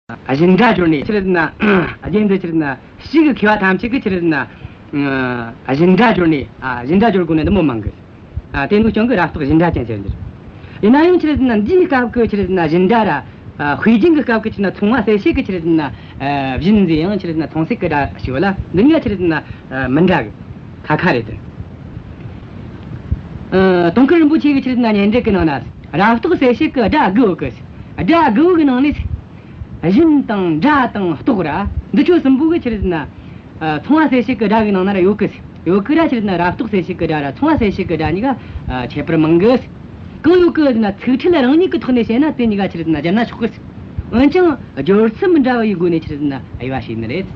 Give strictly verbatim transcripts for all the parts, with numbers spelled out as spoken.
བཞིན་སྒྲ་སྦྱོར་ནས་ཆི་རེད་ཟེར་ན། རྒྱན་འདི་ཆི་རེད་ཟེར་ན་ཕྱིས་གི་མཁས་པ་ཐམས་ཅད་གིས་ཆི་རེད་ཟེར་ན། བཞིན་སྒྲ་སྦྱོར་ནས། ཨ། བཞིན་སྒྲ་སྦྱོར་དགོས་ནི་འདི་མོ་མང་གི། ཨ། དེ་ནོ་རྐྱེན་གིས་རབ་རྟོག་བཞིན་སྒྲ་ཅན་ཟེར་གི། ཡིན་ན་ཡང་ཆི་རེད་ཟེར་ན་འདིའི་སྐབས་ཀྱི་ཆི་རེད་ཟེར་ན་བཞིན་སྒྲ་ར། ཨ། དཔེ་རྒྱན་གྱི་སྐབས་ཀྱི་ཆི་རེད་ཟེར་ན་མཚུངས་པ་གསལ་བྱེད་ཀྱི་ཆི་རེད་ཟེར་ན། ཨ། བཞིན་ཟེར་ཡང་ཆི་རེད་ཟེར་ན་མཚུངས་གསལ་གྱི་སྒྲ་ཞིག་ཡོད་ལ། འདི་གཉིས་ཀ་ཆི་རེད་ཟེར་ན། ཨ། མི་འདྲ་གི། ཁ་ཁ་རེད་དེ། ཨ། དུང་དཀར་རིན་པོ་ཆེ་གི་ཆི་རེད་ཟེར་ན་སྙན་འགྲེལ་གྱི་ནང་ན། རབ་རྟོག་གསལ་བྱེད་ཀྱི་སྒྲ་དགུ་ཡོད་གི། སྒྲ་དགུ་གི་ནང་ནས། བཞིན་དང་སྒྲ་དང་རྟོག་ར། འདི་ཆོ་གསུམ་པོ་གི་ཆི་རེད་ཟེར་ན། ཨ། མཚུངས་པ་གསལ་བྱེད་ཀྱི་སྒྲ་གི་ནང་ན་ར་ཡོད་གི། ཡོད་གི་ར་ཆི་རེད་ཟེར་ན་རབ་རྟོག་གསལ་བྱེད་ཀྱི་སྒྲ་ར་མཚུངས་པ་གསལ་བྱེད་ཀྱི་སྒྲ་གཉིས་ཀ། ཨ། ཁྱད་པར་མང་གི། གང་ཡོད་གི་ཟེར་ན་ཚིག་ཕྲད་རང་ཉིད་ཀྱི་ཐོག་ནས་བཤད་ན་དེ་གཉིས་ཀ་ཆི་རེད་ཟེར་ན་སྦྱར་ན་ཆོག་གི། འོན་ཀྱང་སྦྱོར་ཚུལ་མི་འདྲ་བ་ཡི་སྒོ་ནས་ཆི་རེད་ཟེར་ན་དབྱེ་བ་ཕྱེ་ནི་རེད།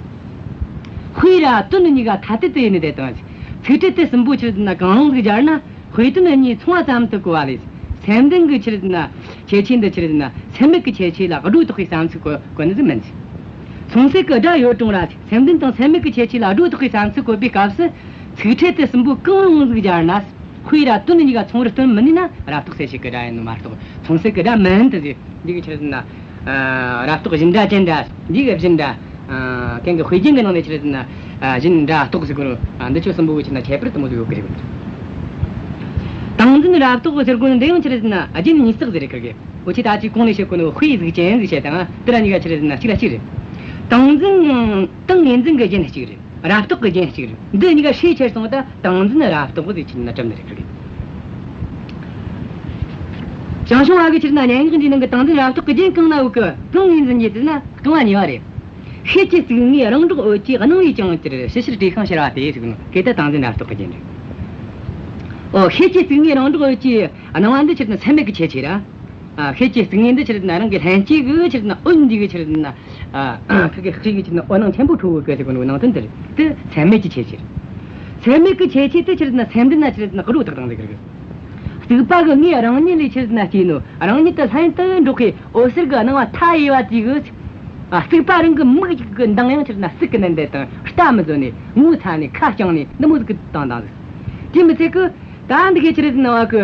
དཔེ་ར་དོན་གཉིས་ཀ་ཐ་དད་དུ་ཡིན་ནི་དེ་དང་། ཚིག་ཕྲད་དེ་གསུམ་པོ་ཆི་རེད་ཟེར་ན་གང་རུང་ཟིག་སྦྱར་ན། དཔེ་དོན་གཉིས་མཚུངས་པ་ཙམ་དུ་གོ་བ་ལས། སེམས་ལྡན་གྱི་ཆི་རེད་ཟེར་ན་ཁྱད་ཆོས་འདི་ཆི་རེད་ཟེར་ན་སེམས་མེད་ཀྱི་ཁྱད་ཆོས་ལ་སྒྲོ་བཏགས་པའི་བསམ་ཚུལ་གོ་གོ་ནི་ཟིག་མིན། མཚུངས་གསལ་གྱི་སྒྲ་ཡོད་རུང་ར་སེམས་ལྡན་དང་སེམས་མེད་ཀྱི་ཁྱད་ཆོས་ལ་སྒྲོ་བཏགས་པའི་བསམ་ཚུལ་བཀོད་པའི་སྐབས་སུ། ཚིག་ཕྲད་དེ་གསུམ་པོ་གང་རུང་ཟིག་སྦྱར་ན། དཔེ་ར་དོན་གཉིས་ཀ་མཚུངས་རུ་སྟོན་མི་ནུས་ན་རབ་རྟོག་གསལ་བྱེད་ཀྱི་སྒྲ་ཡིན་ནོ་མ་གཏོགས་མཚུངས་གསལ་གྱི་སྒྲ་མིན་དུ་ཟེར། འདི་གི་ཆི་རེད་ཟེར་ན། ཨ། རབ་རྟོག་བཞིན་སྒྲ་ཅན་འདྲ། འདི་གི་བཞིན་སྒྲ། ཨ། གན་གི་དཔེ་རྒྱན་གི་ནང་ནས་ཆི་རེད་ཟེར་ན། ཨ། བཞིན་སྒྲ་རྟོག་ཟེར་གོ་ནོ། ཨ། འདི་ཆོ་གསུམ་པོ་གི་ཆི་རེད་ཟེར་ན་ཁྱད་པར་དེ་མོ་ཟིག་ཡོད་གི་རེད། ཏིང་འཛིན་རབ་རྟོག་ཟེར་གོ་ནོ་འདི་ཡང་ཆི་རེད་ཟེར་ན་རྒྱན་ཉིས་བརྩེགས་ཟིག་རེད་ཁི་གེ། འུ་ཆོས་ད་ཅི་གོང་ནས་བཤད་གོ་ནོ་དཔེ་གཟུགས་ཅན་ཟིག་བཤད་དང་། དེ་ར་གཉིས་ཀ་ཆི་རེད་ཟེར་ན་གཅིག་ར་གཅིག་རེད། ཏིང་འཛིན། ཏིང་ངེ་འཛིན་གི་རྒྱན་གཅིག་རེད། རབ་རྟོག་གི་རྒྱན་གཅིག་རེད། འདི་གཉིས་ཀ་ཕྱེ་ཁྱེར་སོང་ད་ཏིང་འཛིན་རབ་རྟོག་ཟེར་ཆི་རེད་ཟེར་ན་གྲུབ་ནི་རེད་ཁི་གེ། ཞང་ཞུང་བ་གི་ཆི་རེད་ཟེར་ན་སྙན་ངག་འདིའི་ནང་གི་ཏིང་འཛིན་རབ་རྟོག་གི་རྒྱན་གང་ན་ཡོད་གི། ཏིང་ངེ་འཛིན་གྱི་ཟེར་ན་རྐང་བ་གཉིས་པ་རེད། ཤེལ་གྱི་གཙུག་ངོས་རང་སྒྲོག་འོད་ཀྱིས་སྣང་བས་ཀྱང་གྲུབ། ཕྱི་ཕྱིར་བྲིས་ཤིང་ཕྱིར་བ་སྟེ་ཟེར་གོ་ནོ་གན་ད་ཏིང་འཛིན་རབ་རྟོག་གི་རྒྱན་རེད། ཨོ། ཤེལ་གྱི་གཙུག་ངོས་རང་སྒྲོག་འོད་ཀྱིས་སྣང་བ་འདི་ཆི་རེད་ཟེར་ན་སེམས་མེད་ཀྱི་ཁྱད་ཆོས་ར། ཨ། ཤེལ་གྱི་གཙུག་ངོས་འདི་ཆི་རེད་ཟེར་ན་རང་གི་ལྷན་སྐྱེས་གི་ཆི་རེད་ཟེར་ན་འོད་འདི་གི་ཆི་རེད་ཟེར་ན། ཨ། ཁི་གེ་ཤེལ་གི་ཆི་རེད་ཟེར་ན་འོད་སྣང་ཆེན་པོ་འཕྲོ་བོ་གི་ཟེར་གོ་ནོ་ནང་དོན་དེ་རེད། དེ་སེམས་མེད་ཀྱི་ཁྱད་ཆོས་རེད། སེམས་མེད་ཀྱི་ཁྱད་ཆོས་དེ་ཆི་རེད་ཟེར་ན་སེམས་ལྡན་ན་ཆི་རེད་ཟེར་ན་སྒྲོ་བཏགས་བཏང་ཟེར་གི་རེད། རྩིག་པ་གི་ངོས་རང་ཉིད་ལས་ཆི་རེད་ཟེར་ན་སྐྱེས་ནོ། རང་ཉིད་དུ་ལྷན་དུ་འགྲོགས་པའི་འོད་ཟེར་གི་སྣང་བ་མཐའ་ཡས་པ་དེ་གིས། ཨ། རྩིག་པ་རང་གི་མིག་གི་མདངས་ཡང་ཆི་རེད་ཟེར་ན་ཟིལ་གིས་མནན་ཏེ་དང་རྟ་མི་བཟོ་ནས་ངོ་ཚ་ནས་ཁ་བརྐྱངས་ནས་འདི་མོ་ཟིག་གི་བཏང་བཏང་ཟིག་དེ་མི་ཚད་གི། ད་འདི་གི་ཆི་རེད་ཟེར་ན་བ་གི།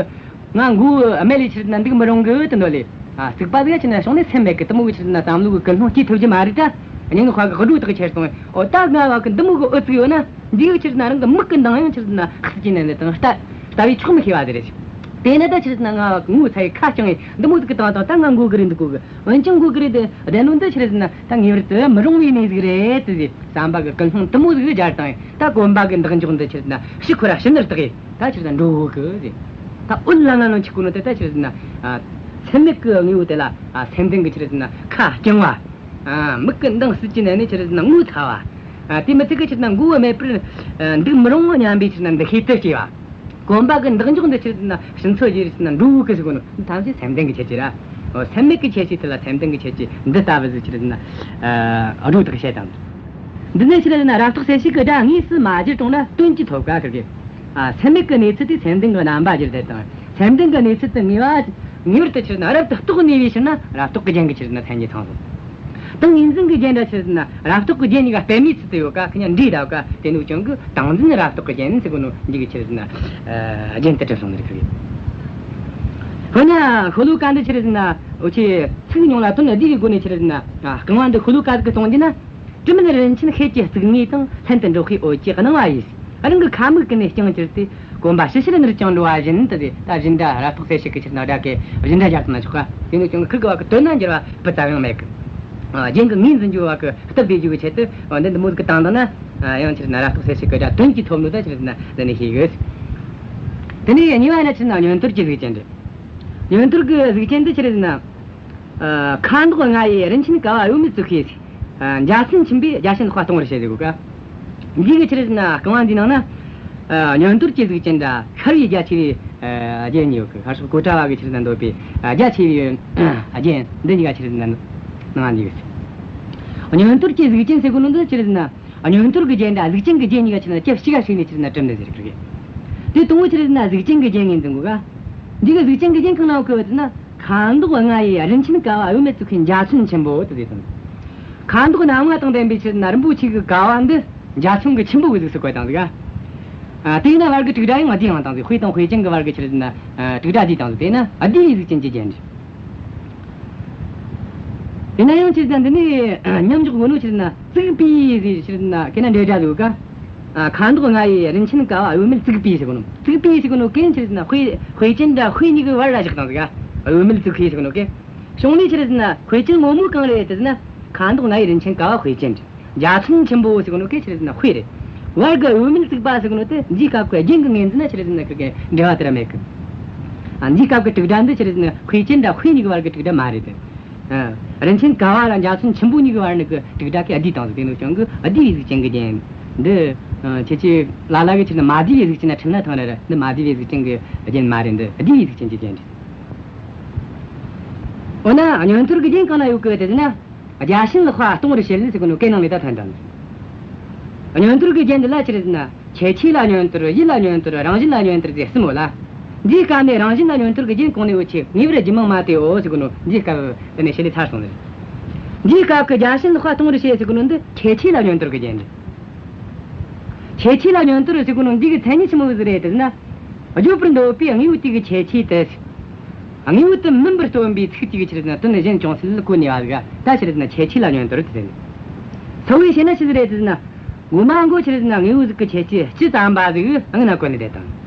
ང་མགོ་བོ་རྨད་ལས་ཆི་རེད་ཟེར་ན་འདུག་མི་རུང་གི་དེ་འདོད་ལས། ཨ། རྩིག་པ་ཟིག་ཡ་ཆི་རེད་ཟེར་ན་བྱུང་ནས་སེམས་མེད་གི་དེ་མོ་གི་ཆི་རེད་ཟེར་ན་བསམ་བློ་གི་ཀུན་སློང་སྐྱེ་ཐུབ་རྒྱུ་མ་རེད་ད། སྙན་ངག་པ་གི་སྒྲོ་བཏགས་ཁྱེར་སོང་། འོ། ད་ང་བ་གི་འདི་མོ་གི་འོད་ཟིག་ཡོད་ན། འདི་གི་ཆི་རེད་ཟེར་ན་རང་གི་མིག་གི་མདངས་ཡང་ཆི་རེད་ཟེར་ན་ཟིལ་གྱིས་མནན་ནས་དང་རྟ་ལྟ་བས་ཆོག་མི་ཤེས་པ་ཟིག་རེད། དེ་ནི་ད་ཆི་རེད་ཟེར་ན་ང་བ་གི་ངོ་ཚ་ཡས་ཁ་བརྐྱངས་ཡས་འདི་མོ་ཟིག་གི་བཏང་བཏང་ད་ང་མགོ་གི་རེད་འདུག་གོ་གི། འོན་ཀྱང་མགོ་གི་རེད་དེ་བདེན་ནོ་འདི་ཆི་རེད་ཟེར་ན་ད་ངེས་པར་དུ་མི་རུང་བའི་གནས་ཟིག་རེད་དེ་ཟེར་བསམ་པ་གི་ཀུན་སློང་དེ་མོ་ཟིག་སྦྱར་བཏང་ཡས། ད་གོམ་པ་གི་འདེགས་འཇོག་འདི་ཆི་རེད་ཟེར་ན་ཕྱི་ཁོ་ར་ཕྱི་ནར་བཏགས་ཡས། ད་ཆི་རེད་ཟེར་ན་འགྲོ་གི་ཟེར། ད་འོད་ལམ་ལམ་ལམ་འཁྱུག་གོ་ནོ་དེ་ད་ཆི་རེད་ཟེར་ན། ཨ། སེམས་མེད་གི་དངོས་པོ་དེ་ལ། ཨ། སེམས་ལྡན་གི་ཆི་རེད་ཟེར་ན་ཁ་བརྐྱང་བ། ཨ། མིག་གི་མདངས་ཟིལ་གྱིས་མནན་ནས་ཆི་རེད་ཟེར་ན་ངོ་ཚ་བ། ཨ། དེ་མི་ཚད་གི་ཆི་རེད་ཟེར་ན་མགོ་བོ་རྨད་པར། ཨ། འདུག་མི་རུང་སྙམ་པའི་ཆི་རེད་ཟེར་ན་འདུ་ཤེས་དེ་སྐྱེ་བ། གོམ་པ་གི་འདེགས་འཇོག་འདི་ཆི་རེད་ཟེར་ན་ཕྱི་ཚུལ་ཡིན་ཟེར་ན་འགྲོ་གི་ཟེར་གོ་ནོ་ཐམས་ཅད་སེམས་ལྡན་གི་ཁྱད་ཆོས་ར། འོ། སེམས་མེད་གི་ཁྱད་ཆོས་དེ་ལ་སེམས་ལྡན་གི་ཁྱད་ཆོས་འདི་ལྟ་བུ་ཟིག་ཆི་རེད་ཟེར་ན། ཨ། སྒྲོ་བཏགས་བཤད་དང་། འདི་ནས་ཆི་རེད་ཟེར་ན་རབ་རྟོག་གསལ་བྱེད་ཀྱི་སྒྲ་དངོས་སུ་མ་བརྗོད་རུང་ན་དོན་གྱིས་ཐོབ་དཀའ་ཟེར་གི། ཨ། སེམས་མེད་ཀྱི་གནས་ཚུལ་དེ་སེམས་ལྡན་གྱི་རྣམ་པ་བརྗོད་དེ་དང་། སེམས་ལྡན་གྱི་གནས་ཚུལ་དེ་ངེས་པ། ངེས་པར་དུ་ཆི་རེད་ཟེར་ན་རབ་ཏུ་རྟོགས་ནུས་པའི་ཕྱིར་ན་རབ་རྟོག་གི་རྒྱན་གྱི་ཆི་རེད་ཟེར་ན་མཚན་ཉིད་ཚང་སོང་། ཏིང་ངེ་འཛིན་གྱི་རྒྱན་འདྲ་ཆི་རེད་ཟེར་ན་རབ་རྟོག་གི་རྒྱན་གཉིས་ཀ་སྤེལ་མའི་ཚུལ་དུ་ཡོད་ཀ། ཁི་གཉིས་འདྲེས་བསྡད་ཀ། དེ་ནོ་རྐྱེན་གིས་ཏིང་འཛིན་རབ་རྟོག་གི་རྒྱན་ཟེར་གོ་ནོ་འདི་གི་ཆི་རེད་ཟེར་ན། ཨ། རྒྱན་དེ་གྲུབ་སོང་ནི་རེད་ཁི་གེ། འོ་ན་ཤོ་ལོ་ཀ་འདི་ཆི་རེད་ཟེར་ན། འུ་ཆོས་ཚིག་ཉུང་ལ་དོན་བསྡུས་པའི་སྒོ་ནས་ཆི་རེད་ཟེར་ན། ཨ། རྐང་བ་འདི་ཤོ་ལོ་ཀ་ཟིག་གི་གཏོང་རྒྱུ་ན། དྲི་མེད་རིན་ཆེན་ཤེལ་གྱི་གཙུག་ངོས་དང་། ལྷན་དུ་འགྲོགས་པའི་འོད་ཀྱི་སྣང་བ་ཡིས། རང་གི་ཁ་མིག་ཀུན་ནས་བརྐྱངས་གྱུར་ཏེ། གོམ་པ་ཕྱི་ཕྱིར་ནུར་ཀྱང་འགྲོ་བ་བཞིན་དུ་ཟེར། ད་བཞིན་སྒྲ་རབ་རྟོག་གསལ་བྱེད་ཀྱི་ཕྱིར་ན་སྒྲ་གི་བཞིན་སྒྲ་སྦྱར་ན་ཆོག་ག། དེ་ནི་ཀྱང་ཁིར་གི་བ་གི་དོན་ན་འགྱུར་བ་སྤུ་ཙམ་ཡང་མེད་གི། ཨ། རྒྱན་གྱི་ངོས་འཛིན་རྒྱུ་བ་གི་སྟབས་བདེ་རྒྱུ་གི་ཆེད་དུ། འོ། འདི་འདི་མོ་ཟིག་གི་བཏང་བཏང་ན། ཨ། ཡང་ཕྱིར་ན་རབ་རྟོག་གསལ་བྱེད་ཀྱི་སྒྲ་དོན་གྱིས་ཐོབ་ནོ་ད་ཕྱིར་ན་འདི་ནས་ཤེས་གི། དེ་ནས་གཉིས་པ་ན་ཕྱིར་ན་བསྙོན་དོར་གྱི་གཟུགས་ཅན་རེད། བསྙོན་དོར་གྱི་གཟུགས་ཅན་འདི་ཕྱིར་ན། ཨ། ཁ་མདོག་ལྔ་ཡི་རིན་ཆེན་ཀ་བ་གཡོ་མེད་བཙུགས་ཤིང་། ཨ། འཇའ་ཚོན་ཆུན་པོས་རྒྱ་ཆེན་ལྷག་པ་གཏོང་བར་བྱེད་ཟེར་གོ་ཀ། འདི་གི་ཆི་རེད་ཟེར་ན་རྐང་བ་འདིའི་ནང་ན། ཨ། བསྙོན་དོར་གྱི་གཟུགས་ཅན་དང་ཤར་བའི་རྒྱ་ཆེ་བའི། ཨ། རྒྱན་གཉིས་ཡོད་གི། ཤར་ཕྱོགས་གཽ་ཌ་བ་གིས་ཆི་རེད་ཟེར་ན་འདོད་པའི། ཨ། རྒྱ་ཆེ་བའི་རྒྱན་འདི་གཉིས་ཀ་ཆི་རེད་ཟེར་ན་ནང་ང་འདུས་ཡོད། བསྙོན་དོར་གྱི་གཟུགས་ཅན་ཟེར་གོ་ནོ་འདི་ཆི་རེད་ཟེར་ན། བསྙོན་དོར་གྱི་རྒྱན་དང་གཟུགས་ཅན་གྱི་རྒྱན་གཉིས་ཀ་ཆི་རེད་ཟེར་ན་སྐབས་གཅིག་ག་ཞུགས་ནས་ཆི་རེད་ཟེར་ན་གྲུབ་འདུག་ཟེར་གི། དེ་དང་པོ་ཆི་རེད་ཟེར་ན་གཟུགས་ཅན་གྱི་རྒྱན་ངོས་འཛིན་དགོས་ག། འདི་གི་གཟུགས་ཅན་གྱི་རྒྱན་གང་ན་ཡོད་གི་ཟེར་ན། ཁ་མདོག་ལྔ་ཡི་རིན་ཆེན་ཀ་བ་གཡོ་མེད་བཙུགས་ཤིང་འཇའ་ཚོན་ཆེན་པོ་དེ་ཟེར་དང་། ཁ་མདོག་སྣ་ལྔ་དང་ལྡན་པའི་ཕྱིར་ན་རིན་པོ་ཆེ་གི་ཀ་བ་འདི་འཇའ་ཚོན་གྱི་ཆེན་པོ་གི་གཟུགས་སུ་བཀོད་བཏང་ཟིག་ག། ཨ། དེས་ན་བར་གྱི་དྲུག་སྒྲ་ཡང་བསྡུས་ཡང་བཏང་ཟིག། དཔེ་དང་དཔེ་ཅན་གྱི་བར་གྱི་ཕྱིར་ན། ཨ། དྲུག་སྒྲ་བསྡུས་བཏང་ཟིག། དེས་ན་བསྡུས་པའི་གཟུགས་ཅན་གྱི་རྒྱན་རེད། དེ་ན་ཡང་ཆི་ཟེར་ན་འདི་ནི་མཉམ་འཇོག་གོ་ནོ་ཆི་ཟེར་ན་བཙུགས་པའི་ཟེར་ཆི་ཟེར་ན་གན་ན་འབྲེལ་སྒྲ་ཟིག་ག་ཨ། ཁ་འདོགས་ང་ཡི་རིན་ཆེན་ཀ་བ་བུད་མེད་བཙུགས་པའི་ཟེར་གོ་ནོ། བཙུགས་པའི་ཟེར་གོ་ནོ་གན་ཆི་ཟེར་ན་དཔེ་དཔེ་ཅན་དང་དཔེ་གཉིས་ཀྱི་བར་ལ་བཞག་བཏང་ཟིག་ག་བུད་མེད་བཙུགས་པའི་ཟེར་གོ་ནོ་གན། གཞུང་ནས་ཆི་ཟེར་ན་དཔེ་ཅན་ངོ་མ་གང་རེད་ཟེར་ན། ཁ་འདོགས་ང་ཡི་རིན་ཆེན་ཀ་བ་དཔེ་ཅན་རེད། འཇའ་ཚོན་ཆེན་པོ་ཟེར་གོ་ནོ་གན་ཆི་ཟེར་ན་དཔེ་རེད། བར་གི་བུད་མེད་བཙུགས་པ་ཟེར་གོ་ནོ་དེ་འདིའི་སྐབས་ཀྱི་རྒྱན་གྱི་ངོས་འཛིན་ན་ཆི་ཟེར་ན་ཁི་གེ་འབྲེལ་བ་དེ་ར་མེད་གི་ཨ། འདིའི་སྐབས་ཀྱི་དྲུག་སྒྲ་འདི་ཆི་ཟེར་ན་དཔེ་ཅན་དང་དཔེ་གཉིས་ཀྱི་བར་གྱི་དྲུག་སྒྲ་མ་རེད་དེ། ཨ། རིན་ཆེན་ཀ་བ་ལ་འཇའ་ཚོན་ཆེན་པོ་གཉིས་ཀྱི་བར་ནི་གི་དྲུག་སྒྲ་གི་བསྡུས་བཏང་ཟིག་དེ་ནོ་ཀྱང་གི་བསྡུས་པའི་གཟུགས་ཅན་གྱི་རྒྱན་འདི། ཨ། ཁྱེད་ཀྱིས་ལ་ལ་གི་ཆི་ཟེར་ན་མ་བསྡུས་པའི་གཟུགས་ཅན་ན་ཁྲིད་ན་ཐང་ར་ར་འདི་མ་བསྡུས་པའི་གཟུགས་ཅན་གྱི་རྒྱན་མ་རེད། འདི་བསྡུས་པའི་གཟུགས་ཅན་གྱི་རྒྱན་རེད། འོ་ན་བསྙོན་དོར་གྱི་རྒྱན་གང་ན་ཡོད་གི་དེ་ཟེར་ན། བརྒྱ་བྱིན་ལག་པ་སྟོང་རུ་བྱེད་ཟེར་གོ་ནོ་གན་ནང་ལས་ད་ཐོན་དང་། བསྙོན་དོར་གྱི་རྒྱན་འདི་ལ་ཆི་རེད་ཟེར་ན། ཁྱད་ཆོས་ལ་བསྙོན་དོར། ཡུལ་ལ་བསྙོན་དོར། རང་བཞིན་ལ་བསྙོན་དོར་ཟེར་གསུམ་ཡོད་ལ། འདིའི་སྐབས་ནས་རང་བཞིན་ལ་བསྙོན་དོར་གྱི་རྒྱན་གོང་ནས་འོ་ཆེ་ངེས་པར་རྒྱུད་མང་མ་སྟེའོ་ཟེར་གོ་ནོ་འདིའི་སྐབས་དེ་ནས་བཤད་ལས་ཚར་སོང་ཟེར། འདིའི་སྐབས་ཀྱི་བརྒྱ་བྱིན་ལག་པ་སྟོང་རུ་བྱེད་ཟེར་གོ་ནོ་འདི་ཁྱད་ཆོས་ལ་བསྙོན་དོར་གྱི་རྒྱན་རེད། ཁྱད་ཆོས་ལ་བསྙོན་དོར་ཟེར་གོ་ནོ་འདི་གི་མཚན་ཉིད་ཆི་མོ་ཟིག་རེད་ཟེར་ན། བརྗོད་པར་འདོད་པའི་དངོས་པོ་དེ་གི་ཁྱད་ཆོས་དེ། དངོས་པོ་དེ་མིན་པར་སྟོན་པའི་ཚིག་གཅིག་གིས་ཆི་རེད་ཟེར་ན་དོན་གཞན་ཅུང་ཟད་གོ་ནུས་པ་ཟིག་ད་ཆི་རེད་ཟེར་ན་ཁྱད་ཆོས་ལ་བསྙོན་དོར་ཟེར། གསལ་བོ་བྱས་ན་ཆི་ཟིག་རེད་ཟེར་ན། ངོ་མ་མགོ་ཆི་རེད་ཟེར་ན་དངོས་པོ་ཟིག་གི་ཁྱད་ཆོས་སྤྱི་ཙམ་པ་ཟིག་སྔོན་ན་བཀོད་ནས་བསྡད་དང་།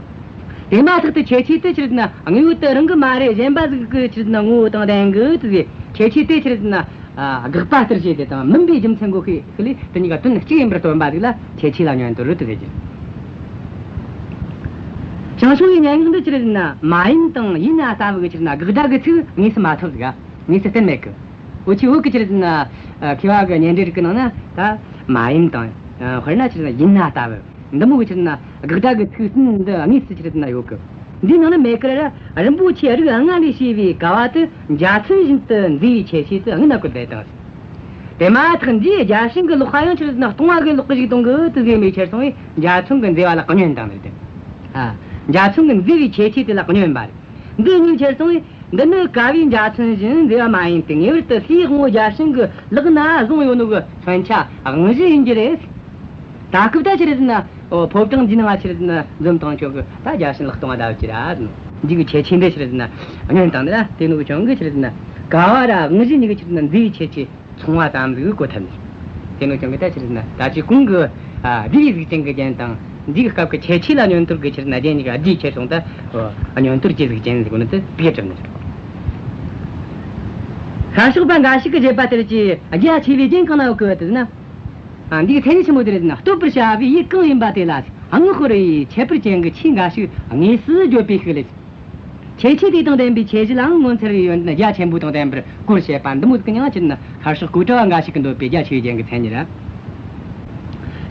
དེ་མ་ཐག་ཏུ་ཁྱད་ཆོས་དེ་ཆི་རེད་ཟེར་ན་དངོས་པོ་དེ་རང་གི་མ་རེད། གཞན་པ་ཟིག་གི་ཆི་རེད་ཟེར་ན་ངོ་བོ་དང་ལྡན་གི་དེ་ཟིག་ཁྱད་ཆོས་དེ་ཆི་རེད་ཟེར་ན། ཨ། དགག་པ་ལྟར་བྱས་ཏེ་དང་མིན་པའི་རྒྱུ་མཚན་གོ་ཤེས་ཤིག་ལས་དེ་གཉིས་ཀ་དོན་གཅིག་ཡིན་པར་སྟོན་པ་ཟིག་ལ་ཁྱད་ཆོས་ལ་བསྙོན་དོར་རུ་དེ་ཟེར་གྱི། ཞང་ཞུང་གི་སྙན་ངག་འདི་ཆི་རེད་ཟེར་ན་མ་ཡིན་དང་ཡིན་ན་ལྟ་བུ་གི་ཆི་རེད་ཟེར་ན་དགག་སྒྲ་གི་ཚིག་དངོས་སུ་མ་ཐོབ་ཟིག་དངོས་སུ་བསྟན་མེད་གི་འུ་ཆོས་བོད་ཀྱི་ཆི་རེད་ཟེར་ན། ཨ། མཁས་པ་གི་སྙན་འགྲེལ་གི་ནང་ན་ད་མ་ཡིན་དང་། ཨ། དཔེར་ན་ཆི་རེད་ཟེར་ན་ཡིན་ན་ལྟ་བུ། འདི་མོ་གི་ཆི་རེད་ན་དགག་སྒྲ་གི་ཚིག་ཟིན་འདི་དངོས་སུ་ཆི་རེད་ན་ཡོད་གི། འདིའི་ནང་ན་མེད་ཀི་ར། རིན་པོ་ཆེ་རིགས་ལྔ་ལས་བྱས་པའི་ཀ་བ་དེ་འཇའ་ཚོན་བཞིན་དུ་མཛེས་པའི་ཁྱད་ཆོས་དེ་དངོས་ན་བཀོད་པ་དང་། དེ་མ་ཐག་འདིའི་བརྒྱ་བྱིན་གི་ལག་པ་ཡང་ཆི་རེད་ན་སྟོང་བ་གི་ལོག་གི་ཞིག་གཏོང་གི་དེ་ཟེར་མེད་ཁྱེར་སོང་བས་འཇའ་ཚོན་གི་མཛེས་པ་ལ་བསྙོན་བཏང་ནི་རེད། ཨ། འཇའ་ཚོན་གི་མཛེས་པའི་ཁྱད་ཆོས་དེ་ལ་བསྙོན་པ་རེད། འདི་གཉིས་ཁྱེར་སོང་བས། འདི་ནི་ཀ་བའི་འཇའ་ཚོན་བཞིན་མཛེས་པ་མ་ཡིན་ཏེ། ངེས་པར་དུ་ལྷའི་དབང་པོ་བརྒྱ་བྱིན་གྱི་ལག་ན་བཟུང་ཡོད་ནོ་གི་མཚོན་ཆ་དབང་བཞི་ཡིན་རྒྱུ་རེད། ད་སྐབས་ད་ཆི་རེད་ཟེར་ན། ཨོ། ཕོ་བྲང་འདི་ནང་ང་ཆི་རེད་ཟེར་ན་འཛོམས་བཏང་ཆོག་གི་ད་བརྒྱ་བྱིན་ལག་སྟོང་བ་ད་བ་ཅི་ར་ཟེར་ནོ། འདི་གི་ཁྱད་ཆོས་འདི་ཆི་རེད་ཟེར་ན་བསྙོན་བཏང་ནི་ར། དེ་ནོ་གི་ཁྱོད་གི་ཆི་རེད་ཟེར་ན་ཀ་བ་ར་དབང་བཞི་གཉིས་གི་ཆི་རེད་ཟེར་ན་མཛེས་པའི་ཁྱད་ཆོས། མཚུངས་པ་ཙམ་ཟིག་གོ་ཐུབ་ནས། དེ་ནོ་ཀྱང་གི་ད་ཆི་རེད་ཟེར་ན་ད་ཅི་གོང་གི། ཨ། བསྡུས་པའི་གཟུགས་ཅན་གྱི་རྒྱན་དང་འདིའི་སྐབས་ཀྱི་ཁྱད་ཆོས་ལ་བསྙོན་དོར་གྱི་ཆི་རེད་ཟེར་ན་རྒྱན་གཉིས་ཀ་བསྡུས་ཁྱེར་སོང་ད། བསྙོན་དོར་གྱི་གཟུགས་ཅན་ཟེར་གོ་ནི་དེ་དེ་གྲུབ་ནི་རེད། ཤར་ཕྱོགས་པ་འགའ་ཞིག་གིས་བཞེད་པ་ལྟར་གྱི་རྒྱ་ཆེ་བའི་རྒྱན་གང་ན་ཡོད་གི་ཟེར་ན། ཨ། འདིའི་མཚན་ཉིད་ཆི་མོ་དེ་རེད་ཟེར་ན། བསྟོད་པར་བྱ་བའི་ཡུལ་གང་ཡིན་པ་དེ་ལ་བསྔགས་པར་བྱའི་ཁྱད་པར་ཅན་གྱི་ཆོས་འགའ་ཞིག་དངོས་སུ་བརྗོད་པའི་ཤུགས་ལས། ཁྱད་ཆོས་དེ་དང་ལྡན་པའི་ཁྱད་གཞི་ལའང་ངོ་མཚར་བའི་ཡོན་ཏན་རྒྱ་ཆེན་པོ་དང་ལྡན་པར་གོ་བར་བྱེད་པ་འདི་མོ་ཟིག་གི་མྱིང་ང་ཆི་རེད་ཟེར་ན་ཤར་ཕྱོགས་གཽ་ཌ་བ་འགའ་ཞིག་གིས་འདོད་པའི་རྒྱ་ཆེ་བའི་རྒྱན་གྱི་མཚན་ཉིད་རེད།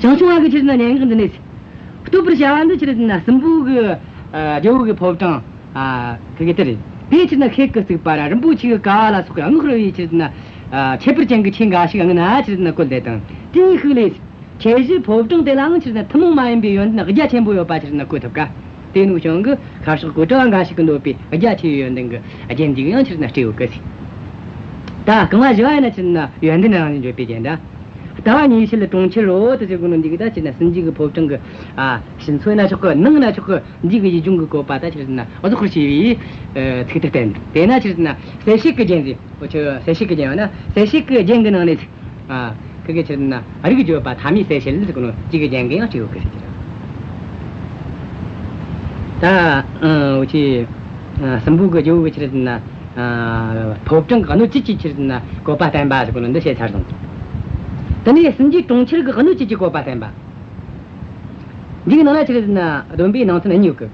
ཞང་ཞུང་བ་གི་ཆི་རེད་ཟེར་ན་སྙན་ངག་འདི་ནས། བསྟོད་པར་བྱ་བ་འདི་ཆི་རེད་ཟེར་ན་སྲིན་པོ་གི། ཨ། རྒྱལ་པོ་གི་ཕོ་བྲང་། ཨ། དེ་གི་དེ་རེད། དེ་ཆི་རེད་ཟེར་ན་ཤེལ་གྱི་རྩིག་པ་ར་རིན་པོ་ཆེ་གི་ཀ་བ་ལ་སོགས་པའི་བསྔགས་པར་བྱའི་ཆི་རེད་ཟེར་ན། ཨ། ཁྱད་པར་ཅན་གྱི་ཆོས་འགའ་ཞིག་སྔོན་ན་ཆི་རེད་ཟེར་ན་བཀོད་དེ་དང་དེའི་ཤུགས་ལས། ཁྱད་གཞི་ཕོ་བྲང་དེ་ལའང་ཆི་རེད་ཟེར་ན་ཐུན་མོང་མ་ཡིན་པའི་ཡོན་ཏན་རྒྱ་ཆེན་པོ་ཡོད་པ་ཆི་རེད་ཟེར་ན་གོ་ཐུབ་ཀ། དེ་ནོ་ཀྱང་གི་ཤར་ཕྱོགས་གཽ་ཌ་བ་འགའ་ཞིག་གིས་འདོད་པའི་རྒྱ་ཆེ་བའི་ཡོན་ཏན་གྱི་རྒྱན་འདི་གི་ཡང་ཆི་རེད་ཟེར་ན་སྤྲས་ཡོད་གི་ཟེར། ད་རྐང་པ་བཞི་བ་ཡིན་ན་ཆི་རེད་ཟེར་ན་ཡོན་ཏན་རང་བཞིན་བརྗོད་པའི་རྒྱན་ད། ལྟ་བ་ཉེ་ཤེལ་གྲོང་ཁྱེར་རོ་དེ་ཟེར་གོ་ནོ་འདི་གི་ད་ཆི་རེད་ཟེར་ན་སྲིན་རྗེ་གི་ཕོ་བྲང་གི། ཨ། ཕྱི་མཚོན་ན་ཆོག་གི་ནང་ན་ཆོག་གི་འདི་གི་ཡུལ་ལྗོངས་གི་བཀོད་པ་ད་ཆི་རེད་ཟེར་ན་གཟུགས་པོར་བྱས་པའི། ཨ། ཚིག་ཏུ་བསྟན། དེ་ན་ཆི་རེད་ཟེར་ན་གསལ་བྱེད་ཀྱི་རྒྱན་ཟེར། འུ་ཆོས་གསལ་བྱེད་ཀྱི་རྒྱན་ཡོད་ན་གསལ་བྱེད་ཀྱི་རྒྱན་གྱི་ནང་ནས། ཨ། ཁི་གེ་ཆི་རེད་ན་རིགས་བརྗོད་པ་ཐ་མའི་གསལ་བྱེད་ཟེར་གོ་ནོ་ཅིག་གི་རྒྱན་གྱི་ཡང་སྤྲས་ཡོད་གི་ཟེར་གྱི་རེད། ད། ཨ། འུ་ཆོས། ཨ། སྲིན་པོ་གི་རྒྱལ་པོ་གི་ཆི་རེད་ན། ཨ། ཕོ་བྲང་གི་སྣོད་བཅུད་ཀྱི་ཆི་རེད་ན་བཀོད་པ་བསྟན་པ་ཟེར་གོ་ནོ་འདི་བཤད་ཚར་སོང་། དེ་ནས་སྲིན་རྗེ་གྲོང་ཁྱེར་གྱི་སྣོད་བཅུད་ཀྱི་བཀོད་པ་བསྟན་པ། འདིའི་ནང་ལ་ཆི་རེད་ན་བསྡོམས་པས་ནང་ཚན་གཉིས་ཡོད་གི།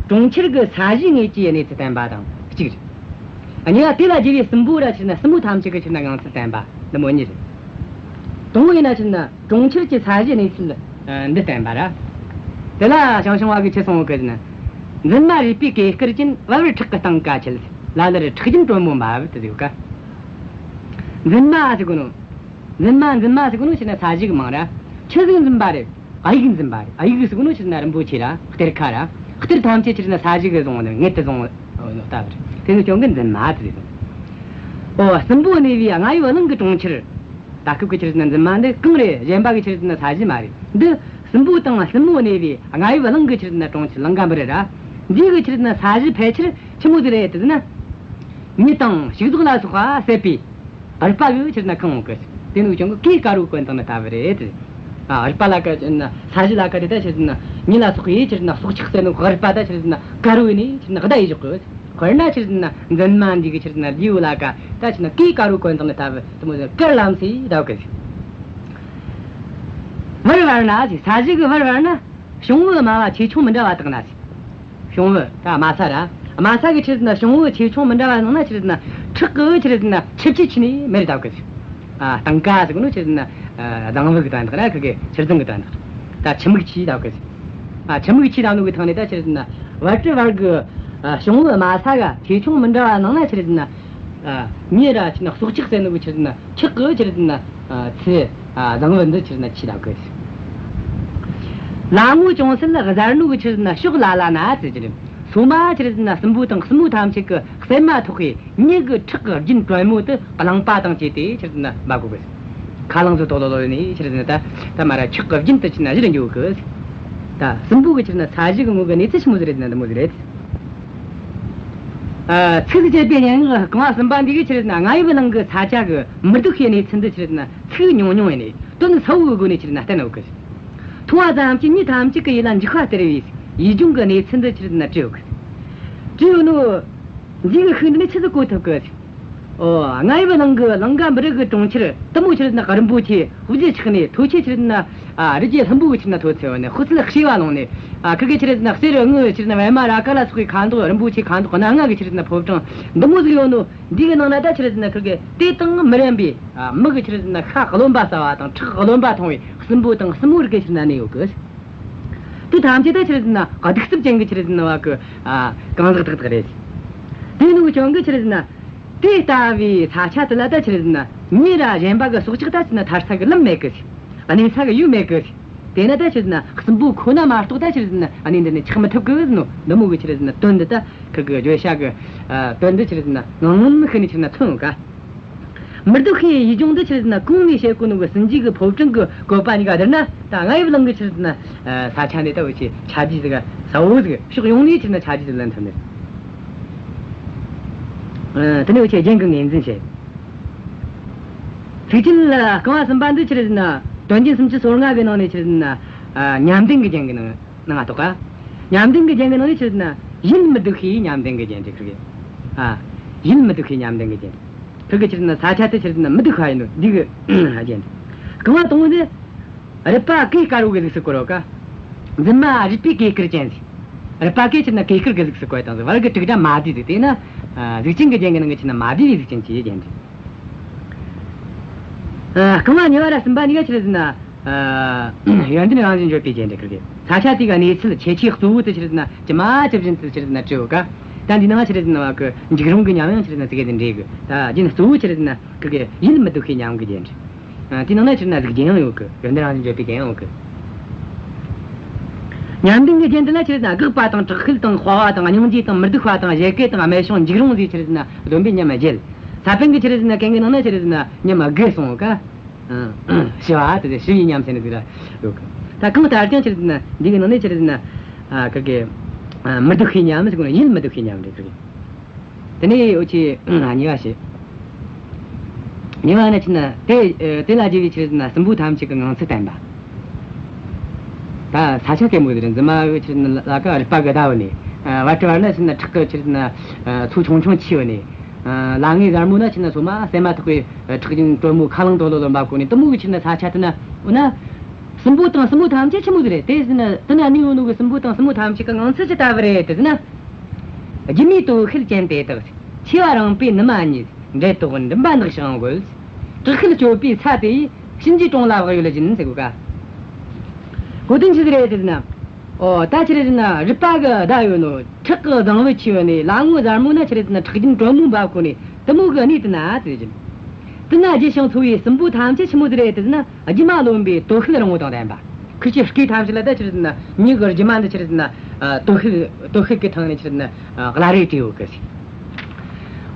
གྲོང་ཁྱེར་གྱི་ས་གཞིའི་ངོས་ཀྱི་གནས་ཚུལ་བསྟན་པ་དང་གཅིག་རེད། གཉིས་པ་དེ་ལ་རྒྱུ་བའི་སྲིན་པོ་ར་ཆི་རེད་ན་སྲིན་མོ་ཐམས་ཅད་ཀྱི་ཆི་རེད་ན་ངང་ཚུལ་བསྟན་པ་འདི་མོ་གཉིས་རེད། དང་པོ་ཡིན་ན་ཆི་རེད་ན་གྲོང་ཁྱེར་གྱི་ས་གཞིའི་གནས་ཚུལ། ཨ། འདི་བསྟན་པ་ར། དེ་ལ་ཞང་ཞུང་བ་གིས་ཆི་གསུངས་ཡོད་གི་ཟེར་ན། འཛིན་མ་རུས་པའི་གོས་དཀར་ཅན། བལ་བུར་ཁྲག་གི་སྟེང་ཀ་ཁྱེར། ལ་ལར་ཁྲག་རྒྱུན་དྲོན་མོ་འབབ། དེ་ཟེར་ཡོད་ཀ། འཛིན་མ་ཟེར་གོ་ནོ། འཛིན་མ་འཛིན་མ་ཟེར་གོ་ནོ་ཆི་རེད་ན་ས་གཞི་གི་མིང་ར། ཆི་ཟིག་འཛིན་པ་རེད། དབྱིག་འཛིན་པ་རེད། དབྱིག་ཟེར་གོ་ནོ་ཆི་རེད་ན་རིན་པོ་ཆེ་ར་གཏེར་ཁ་ར། གཏེར་ཐམས་ཅད་ཆི་རེད་ན་ས་གཞི་གིས་བཟུང་ནས་ངེད་དུ་བཟུང་ནོ་ལྟ་བུ་རེད། དེ་ནི་ཀྱང་གི་འཛིན་མ་དེ་རེད། ཨོ། སྲིན་པོ་གནས་པའི་རྔ་ཡབ་གླིང་གི་གྲོང་ཁྱེར། ད་སྐབས་ཀྱི་ཆི་རེད་ན་འཛིན་མ་འདི་གང་རེད། གཞན་པ་གི་ཆི་རེད་ན་ས་གཞི་མ་རེད། འདི་སྲིན་པོ་དང་སྲིན་མོ་གནས་པའི་རྔ་ཡབ་གླིང་གི་ཆི་རེད་ན་གྲོང་ཁྱེར་ལང་ཀ་པུ་རི་ར། འདི་གི་ཆི་རེད་ན་ས་གཞི་ཕལ་ཆེར་ཆི་མོ་ཟིག་རེད་དེ་ཟེར་ན། མྱི་དང་ཕྱུགས་ཟོག་ལ་སོགས་པ་ཟད་པའི། རུས་པ་གིས་ཆི་རེད་ན་གང་ཡོང་གི། དེ་ནི་ཅང་གི་གོས་དཀར་བོ་གོན་བཏང་ནི་ལྟ་བུ་རེད། ཨ། རུས་པ་ལ་ཀ་ཆི་རེད་ན་ས་གཞི་ལ་ཀ་དེ་ད་ཆི་རེད་ན་མྱི་ལ་སོགས་པའི་ཆི་རེད་ན་སྲོག་ཆགས་ཟེར་ནོ་རུས་པ་ད་ཆི་རེད་ན་དཀར་བོ་ནི་ཆི་རེད་ན་ད་ཡི་འཇོག་གི། དཔེར་ན་ཆི་རེད་ན་འཛིན་མ་འདི་གི་ཆི་རེད་ན་ལུས་ལ་ཀ་ད་ཆི་རེད་ན་གོས་དཀར་བོ་གོན་བཏང་ནི་ལྟ་བུ་དེ་མོ་ཟེར་དཀར་ལམ་སེ་ལྟ་བུ་གི། བར་བར་ན་ཟེར། ས་གཞི་གི་བར་བར་ན་གཤོང་བུ་དམའ་བ་ཆེ་ཆུང་མི་འདྲ་བ་དག་ན་ཟེར། གཤོང་བུ་ད་དམའ་ས་ར། དམའ་ས་གི་ཆི་རེད་ན་གཤོང་བུ་ཆེ་ཆུང་མི་འདྲ་བ་ནང་ན་ཆི་རེད་ན་ཁྲག་གི་ཆི་རེད་ན་ཆུ་ཆེ་ཆི་ནི་མེར་ལྟ་བུ་གི། ཨ། སྟེང་ཀ་ཟེར་གོ་ནོ་ཆི་རེད་ན། ཨ། གདང་བུ་གི་དོན་དག་ར། ཁི་གེ་ཆུ་རྫིང་གི་དོན་དག་ད་ཆུ་མིག་ཆེ་ལྟ་བུ་གི། ཨ། ཆུ་མིག་ཆེ་ལྟ་བུ་གི་ཐང་ནས་ད་ཆི་རེད་ན་བར་དུ་བར་གི། ཨ། གཤོང་བུ་དམའ་ས་ག་ཆེ་ཆུང་མི་འདྲ་བ་ནང་ན་ཆི་རེད་ན། ཨ། མྱི་ར་ཆི་རེད་ན་སྲོག་ཆགས་ཟེར་ནོ་གི་ཆི་རེད་ན་ཁྲག་གི་ཆི་རེད་ན། ཨ། ཚི། ཨ། གདང་བུ་འདི་ཆི་རེད་ན་ཆེ་ལྟ་བུ་གི། ལ་ངོ་ཅུང་ཟད་གཟར་ནོ་གི་ཆི་རེད་ན་ཕྱོགས་ལ་ལ་ན་ཟེར་གི་རེད། སོ་མ་ཆི་རེད་ན་སྲིན་པོ་དང་སྲིན་མོ་ཐམས་ཅད་གི་སེམས་མ་ཐག་གི་མྱི་གི་ཁྲག་གི་རྒྱུན་དྲོན་མོ་དེ་རླངས་པ་དང་བཅས་ཏེ་ཆི་རེད་ན་འབབ་གོ་གི། ཁ་རླངས་ཚོ་དོག་ལོ་ལོ་ནས་ཆི་རེད་ན་ད་ད་མ་ར་ཁྲག་གི་རྒྱུན་དེ་ཆི་རེད་ན་གཞིར་འགྱོ་གི། ད་སྲིན་པོ་གི་ཆི་རེད་ན་ས་གཞི་གི་ངོ་གི་གནས་ཚུལ་ཆི་མོ་ཟིག་རེད་ན་འདི་མོ་ཟིག་རེད། ཨ། ཚིགས་བཅད་པའི་སྙན་ངག་རྐང་བ་གསུམ་པ་འདི་གི་ཆི་རེད་ན་རྔ་ཡབ་གླིང་གི་ས་ཆ་གི་མི་སྡུག་པའི་གནས་ཚུལ་འདི་ཆི་རེད་ན་ཚིག་ཉུང་ཉུང་ཡིན་ནས་དོན་གསལ་བོའི་སྒོ་ནས་ཆི་རེད་ན་བསྟན་ཡོད་གི། མཐོང་བ་ཙམ་གྱིས་མྱི་ཐམས་ཅད་ཀྱི་ཡིད་ལ་འཇིགས་པ་སྟེར་བའི་ཡིད་འབྱུང་གི་གནས་ཚུལ་འདི་ཆི་རེད་ན་བྲིས་ཡོད་གི། བྲིས་ཡོད་ནོ། འདི་གི་ཤུགས་འདི་ནི་ཆི་ཟིག་གོ་ཐུབ་གི། ཨོ། རྔ་ཡབ་གླིང་གི་ལང་ཀ་པུ་རི་གི་གྲོང་ཁྱེར་དེ་མོ་ཆི་རེད་ན་རིན་པོ་ཆེ་དབུ་རྒྱུད་ཆགས་ནས་མཐོ་ཆེ་ཆི་རེད་ན། ཨ། རི་རྒྱལ་ལྷུན་པོ་གི་ཆི་རེད་ན་མཐོ་ཚད་ཡོད་ནས་དཔག་ཚད་བྱེ་བ་ལོངས་ནས། ཨ། ཁི་གེ་ཆི་རེད་ན་གསེར་དངུལ་ཆི་རེད་ན་པདྨ་རཱ་ག་ལ་སོགས་པའི་ཁ་དོག་རིན་པོ་ཆེ་ཁ་དོག་སྣ་ལྔ་གི་ཆི་རེད་ན་ཕོ་བྲང་འདི་མོ་ཟིག་ཡོད་ནོ། འདི་གི་ནང་ན་ད་ཆི་རེད་ན་ཁི་གེ་དེ་དང་མི་རན་པའི། ཨ། མི་གི་ཆི་རེད་ན་ཤ་རློན་པ་ཟ་བ་དང་ཁྲག་རློན་པ་འཐུང་བའི་སྲིན་པོ་དང་སྲིན་མོ་རིགས་གི་ཆི་རེད་ན་གནས་ཡོད་གི། དེ་ཐམས་ཅད་ད་ཆི་རེད་ཟེར་ན་གདུག་རྩུབ་ཅན་གྱི་ཆི་རེད་ཟེར་ན་བ་གི། ཨ། གང་ཟག་དག་དག་རེད། དེ་ནི་ཀྱང་གི་ཆི་རེད་ཟེར་ན། དེ་ལྟ་བུའི་ས་ཆ་དེ་ལ་ད་ཆི་རེད་ཟེར་ན་མྱི་ར་གཞན་པ་གི་སྲོག་ཆགས་ད་ཆི་རེད་ན་ཐར་ས་གི་ལམ་མེད་གི། གནས་ས་གི་ཡུལ་མེད་གི། དེ་ན་ད་ཆི་རེད་ཟེར་ན་སྲིན་པོ་ཁོ་ན་མ་གཏོགས་ད་ཆི་རེད་ཟེར་ན་གནས་འདི་ནས་ཆགས་མི་ཐུབ་གི་ཟེར་ནོ། འདི་མོ་གི་ཆི་རེད་ཟེར་ན་དོན་འདི་ད་ཁི་གི་བརྗོད་བྱ་གི། ཨ། དོན་འདི་ཆི་རེད་ཟེར་ན་ངང་ངམ་ཤི་ནས་ཆི་རེད་ན་མཚོན་ཡོད་ཀ། མི་སྡུག་པའི་ཡིད་འབྱུང་འདི་ཆི་རེད་ཟེར་ན་གོང་ནས་བཤད་གོ་ནོ་གི་སྲིན་རྗེ་གི་ཕོ་བྲང་གི་བཀོད་པ་གཉིས་ཀ་བསྡུར་ན་ད་རྔ་ཡབ་གླིང་གི་ཆི་རེད་ཟེར་ན། ཨ། ས་ཆ་འདི་ད་འུ་ཆོས་ཆ་རྒྱུས་ཟིག་གསལ་བོ་ཟིག་ཕྱོགས་ཡོངས་ནས་ཆི་རེད་ན་ཆ་རྒྱུས་ཟིག་ལེན་ཐུབ་ནི། ཨ། དེ་ནས་འུ་ཆོས་རྒྱན་གི་ངོས་འཛིན་བྱེད། ཚིགས་བཅད་རྐང་བ་གསུམ་པ་འདི་ཆི་རེད་ཟེར་ན་དོན་རྒྱན་སུམ་ཅུ་སོ་ལྔ་གི་ནང་ནས་ཆི་རེད་ཟེར་ན། ཨ། ཉམས་ལྡན་གྱི་རྒྱན་གྱི་ནང་། ནང་ང་གཏོགས་ཀ། ཉམས་ལྡན་གྱི་རྒྱན་གྱི་ནང་ནས་ཆི་རེད་ཟེར་ན་ཡིད་མི་སྡུག་པའི་ཉམས་ལྡན་གྱི་རྒྱན་དེ་ཁི་གེ། ཨ། ཡིད་མི་སྡུག་པའི་ཉམས་ལྡན་གྱི་རྒྱན། ཁི་གེ་ཆི་རེད་ཟེར་ན་ས་ཆ་དེ་ཆི་རེད་ཟེར་ན་མི་སྡུག་པ་ཡིན་ནོ་འདི་གི་རྒྱན་དེ། རྐང་བ་དང་པོ་ནི། རུས་པ་གོས་དཀར་བོ་གི་གཟུགས་སུ་བཀོད་ཡོད་ཀ། འཛིན་མ་རུས་པའི་གོས་དཀར་ཅན་ཟེར། རུས་པ་གོས་ཆི་རེད་ཟེར་ན་གོས་དཀར་གི་གཟུགས་སུ་བཀོད་བཏང་ཟེར། བར་གི་དྲུག་སྒྲ་མ་བསྡུས་ཟིག་དེ་ན། ཨ། གཟུགས་ཅན་གྱི་རྒྱན་གྱི་ནང་གི་ཆི་རེད་ཟེར་ན་མ་བསྡུས་པའི་གཟུགས་ཅན་གྱི་རྒྱན་དེ། ཨ། རྐང་བ་གཉིས་པ་ར་གསུམ་པ་གཉིས་ཀ་ཆི་རེད་ཟེར་ན། ཨ། ཡོན་ཏན་རང་བཞིན་བརྗོད་པའི་རྒྱན་དེ་ཁི་གེ། ས་ཆ་དེ་གི་གནས་ཚུལ་ཁྱད་ཆོས་གཙོ་བོ་དེ་ཆི་རེད་ཟེར་ན་ཇི་མ་ཇི་བཞིན་དུ་ཆི་རེད་ཟེར་ན་བྲིས་ཡོད་ཀ། ད་འདི་ནང་ཆི་རེད་ཟེར་ན་བ་གི་འཇིགས་རུང་གི་ཉམས་ཡང་ཆི་རེད་ཟེར་ན་དེ་ག་དེ་འདྲ་གི། ད་རྒྱན་གཙོ་བོ་ཆི་རེད་ཟེར་ན་ཁི་གེ་ཡིད་མི་སྡུག་པའི་ཉམས་ཀྱི་རྒྱན་རེད། ཨ། དེ་ནང་ན་ཆི་རེད་ཟེར་ན་གཟུགས་ཅན་ཡང་ཡོད་གི། ཡོན་ཏན་རང་བཞིན་བརྗོད་པའི་རྒྱན་ཡང་ཡོད་གི། ཉམས་ལྡན་གྱི་རྒྱན་དེ་ལ་ཆི་རེད་ཟེར་ན་དགག་པ་དང་དྲག་ཤུལ་དང་དཔའ་བ་དང་སྙིང་རྗེ་དང་མི་སྡུག་པ་དང་བཞད་གད་དང་རྨད་བྱུང་འཇིགས་རུང་ཟེར་ཆི་རེད་ཟེར་ན་བསྡོམས་པས་ཉམས་བརྒྱད། ས་པཎ་གྱི་ཆི་རེད་ཟེར་ན་གན་གི་ནང་ན་ཆི་རེད་ཟེར་ན་ཉམས་དགུ་གསུངས་ཡོད་ཀ། ཨ། ཞི་བ་དེ་ཞི་བའི་ཉམས་ཟེར་ནི་ཟིག་ར་ཡོད་གི། ད་གང་ལྟར་ཀྱང་ཆི་རེད་ཟེར་ན་འདི་གི་ནང་ནས་ཆི་རེད་ཟེར་ན། ཨ། ཁི་གེ། ཨ། མི་སྡུག་པའི་ཉམས་ཟེར་གོ་ནི་ཡིད་མི་སྡུག་པའི་ཉམས་རེད་ཁི་གེ། དེ་ནས་འུ་ཆོས་གཉིས་པ་བཤད། གཉིས་པ་ནི་ཆི་རེད་ཟེར་ན་དེ། ཨ། དེ་ལ་རྒྱུ་བའི་ཆི་རེད་ཟེར་ན་སྲིན་པོ་ཐམས་ཅད་ཀྱི་ངང་ཚུལ་བསྟན་པ། ད་ས་ཆ་དེ་མོ་དེ་རེད། འཛིན་མ་གི་ཆི་རེད་ཟེར་ན་ལ་ཀ་རུས་པ་གི་ཟླ་བོ་ནས། ཨ། བར་དུ་བར་ན་ཆི་རེད་ཟེར་ན་ཁྲག་གི་ཆི་རེད་ཟེར་ན། ཨ། ཚོགས་ཆུང་ཆུང་མཆེད་ཡོད་ནས། ཨ། ལ་ངའི་གཟར་མོ་ན་ཆི་རེད་ཟེར་ན་སོ་མ་སེན་མ་ཐག་པའི་ཁྲག་རྒྱུན་དྲོན་མོ་ཁ་རླངས་དོག་ལོ་ལོ་འབབ་གོ་ནས་དེ་མོ་གི་ཆི་རེད་ཟེར་ན་ས་ཆ་དེ་ན། འོ་ན། སྲིན་པོ་དང་སྲིན་མོ་ཐམས་ཅད་ཆི་མོ་ཟིག་རེད་དེ་ཟེར་ན། དེ་ན་གནས་ཡོད་ནོ་གི་སྲིན་པོ་དང་སྲིན་མོ་ཐམས་ཅད་ཀྱི་ངང་ཚུལ་ཅི་ལྟ་བུ་རེད་དེ་ཟེར་ན། སྒྱུ་མའི་དོ་ཤལ་ཅན་དེ་དག། མཆེ་བ་རིང་པོའི་ནུ་མ་གཉིས། འབྲད་དོགས་མགྲིན་པ་ནག་ཞིང་གོས། དྲག་ཤུལ་སྤྱོད་པའི་ས་དེ་ཡིས། གཤིན་རྗེའི་གྲོང་ལ་བག་ཡོད་སྦྱིན་ཟེར་གོ་ཀ། གོ་དོན་ཆི་ཟིག་རེད་དེ་ཟེར་ན། ཨོ། ད་ཆི་རེད་ཟེར་ན་རུས་པ་གི་ཟླ་ཡོད་ནོ། ཁྲག་གི་གདང་བུ་མཆེད་ཡོད་ནི། ལ་ངོ་གཟར་མོ་ན་ཆི་རེད་ཟེར་ན་ཁྲག་རྒྱུན་དྲོན་མོ་འབབ་གོ་ནི། དེ་མོ་གི་གནས་དེ་ན་དེ་ཟེར། དེ་ན་རྒྱུ་ཞིང་འཚོ་བའི་སྲིན་པོ་ཐམས་ཅད་ཆི་མོ་ཟིག་རེད་དེ་ཟེར་ན། སྒྱུ་མ་རློན་པའི་དོ་ཤལ་རིང་བོ་དང་ལྡན་པ། ཁུ་ཆོའི་སྐེ་ཐམས་ཅད་ལ་ད་ཆི་རེད་ཟེར་ན་མྱི་གི་སྒྱུ་མ་འདི་ཆི་རེད་ཟེར་ན། ཨ། དོ་ཤལ་དོ་ཤལ་གྱི་ཐང་ནས་ཆི་རེད་ཟེར་ན། ཨ། བླ་རེ་བྲིས་ཡོད་གི་ཟེར།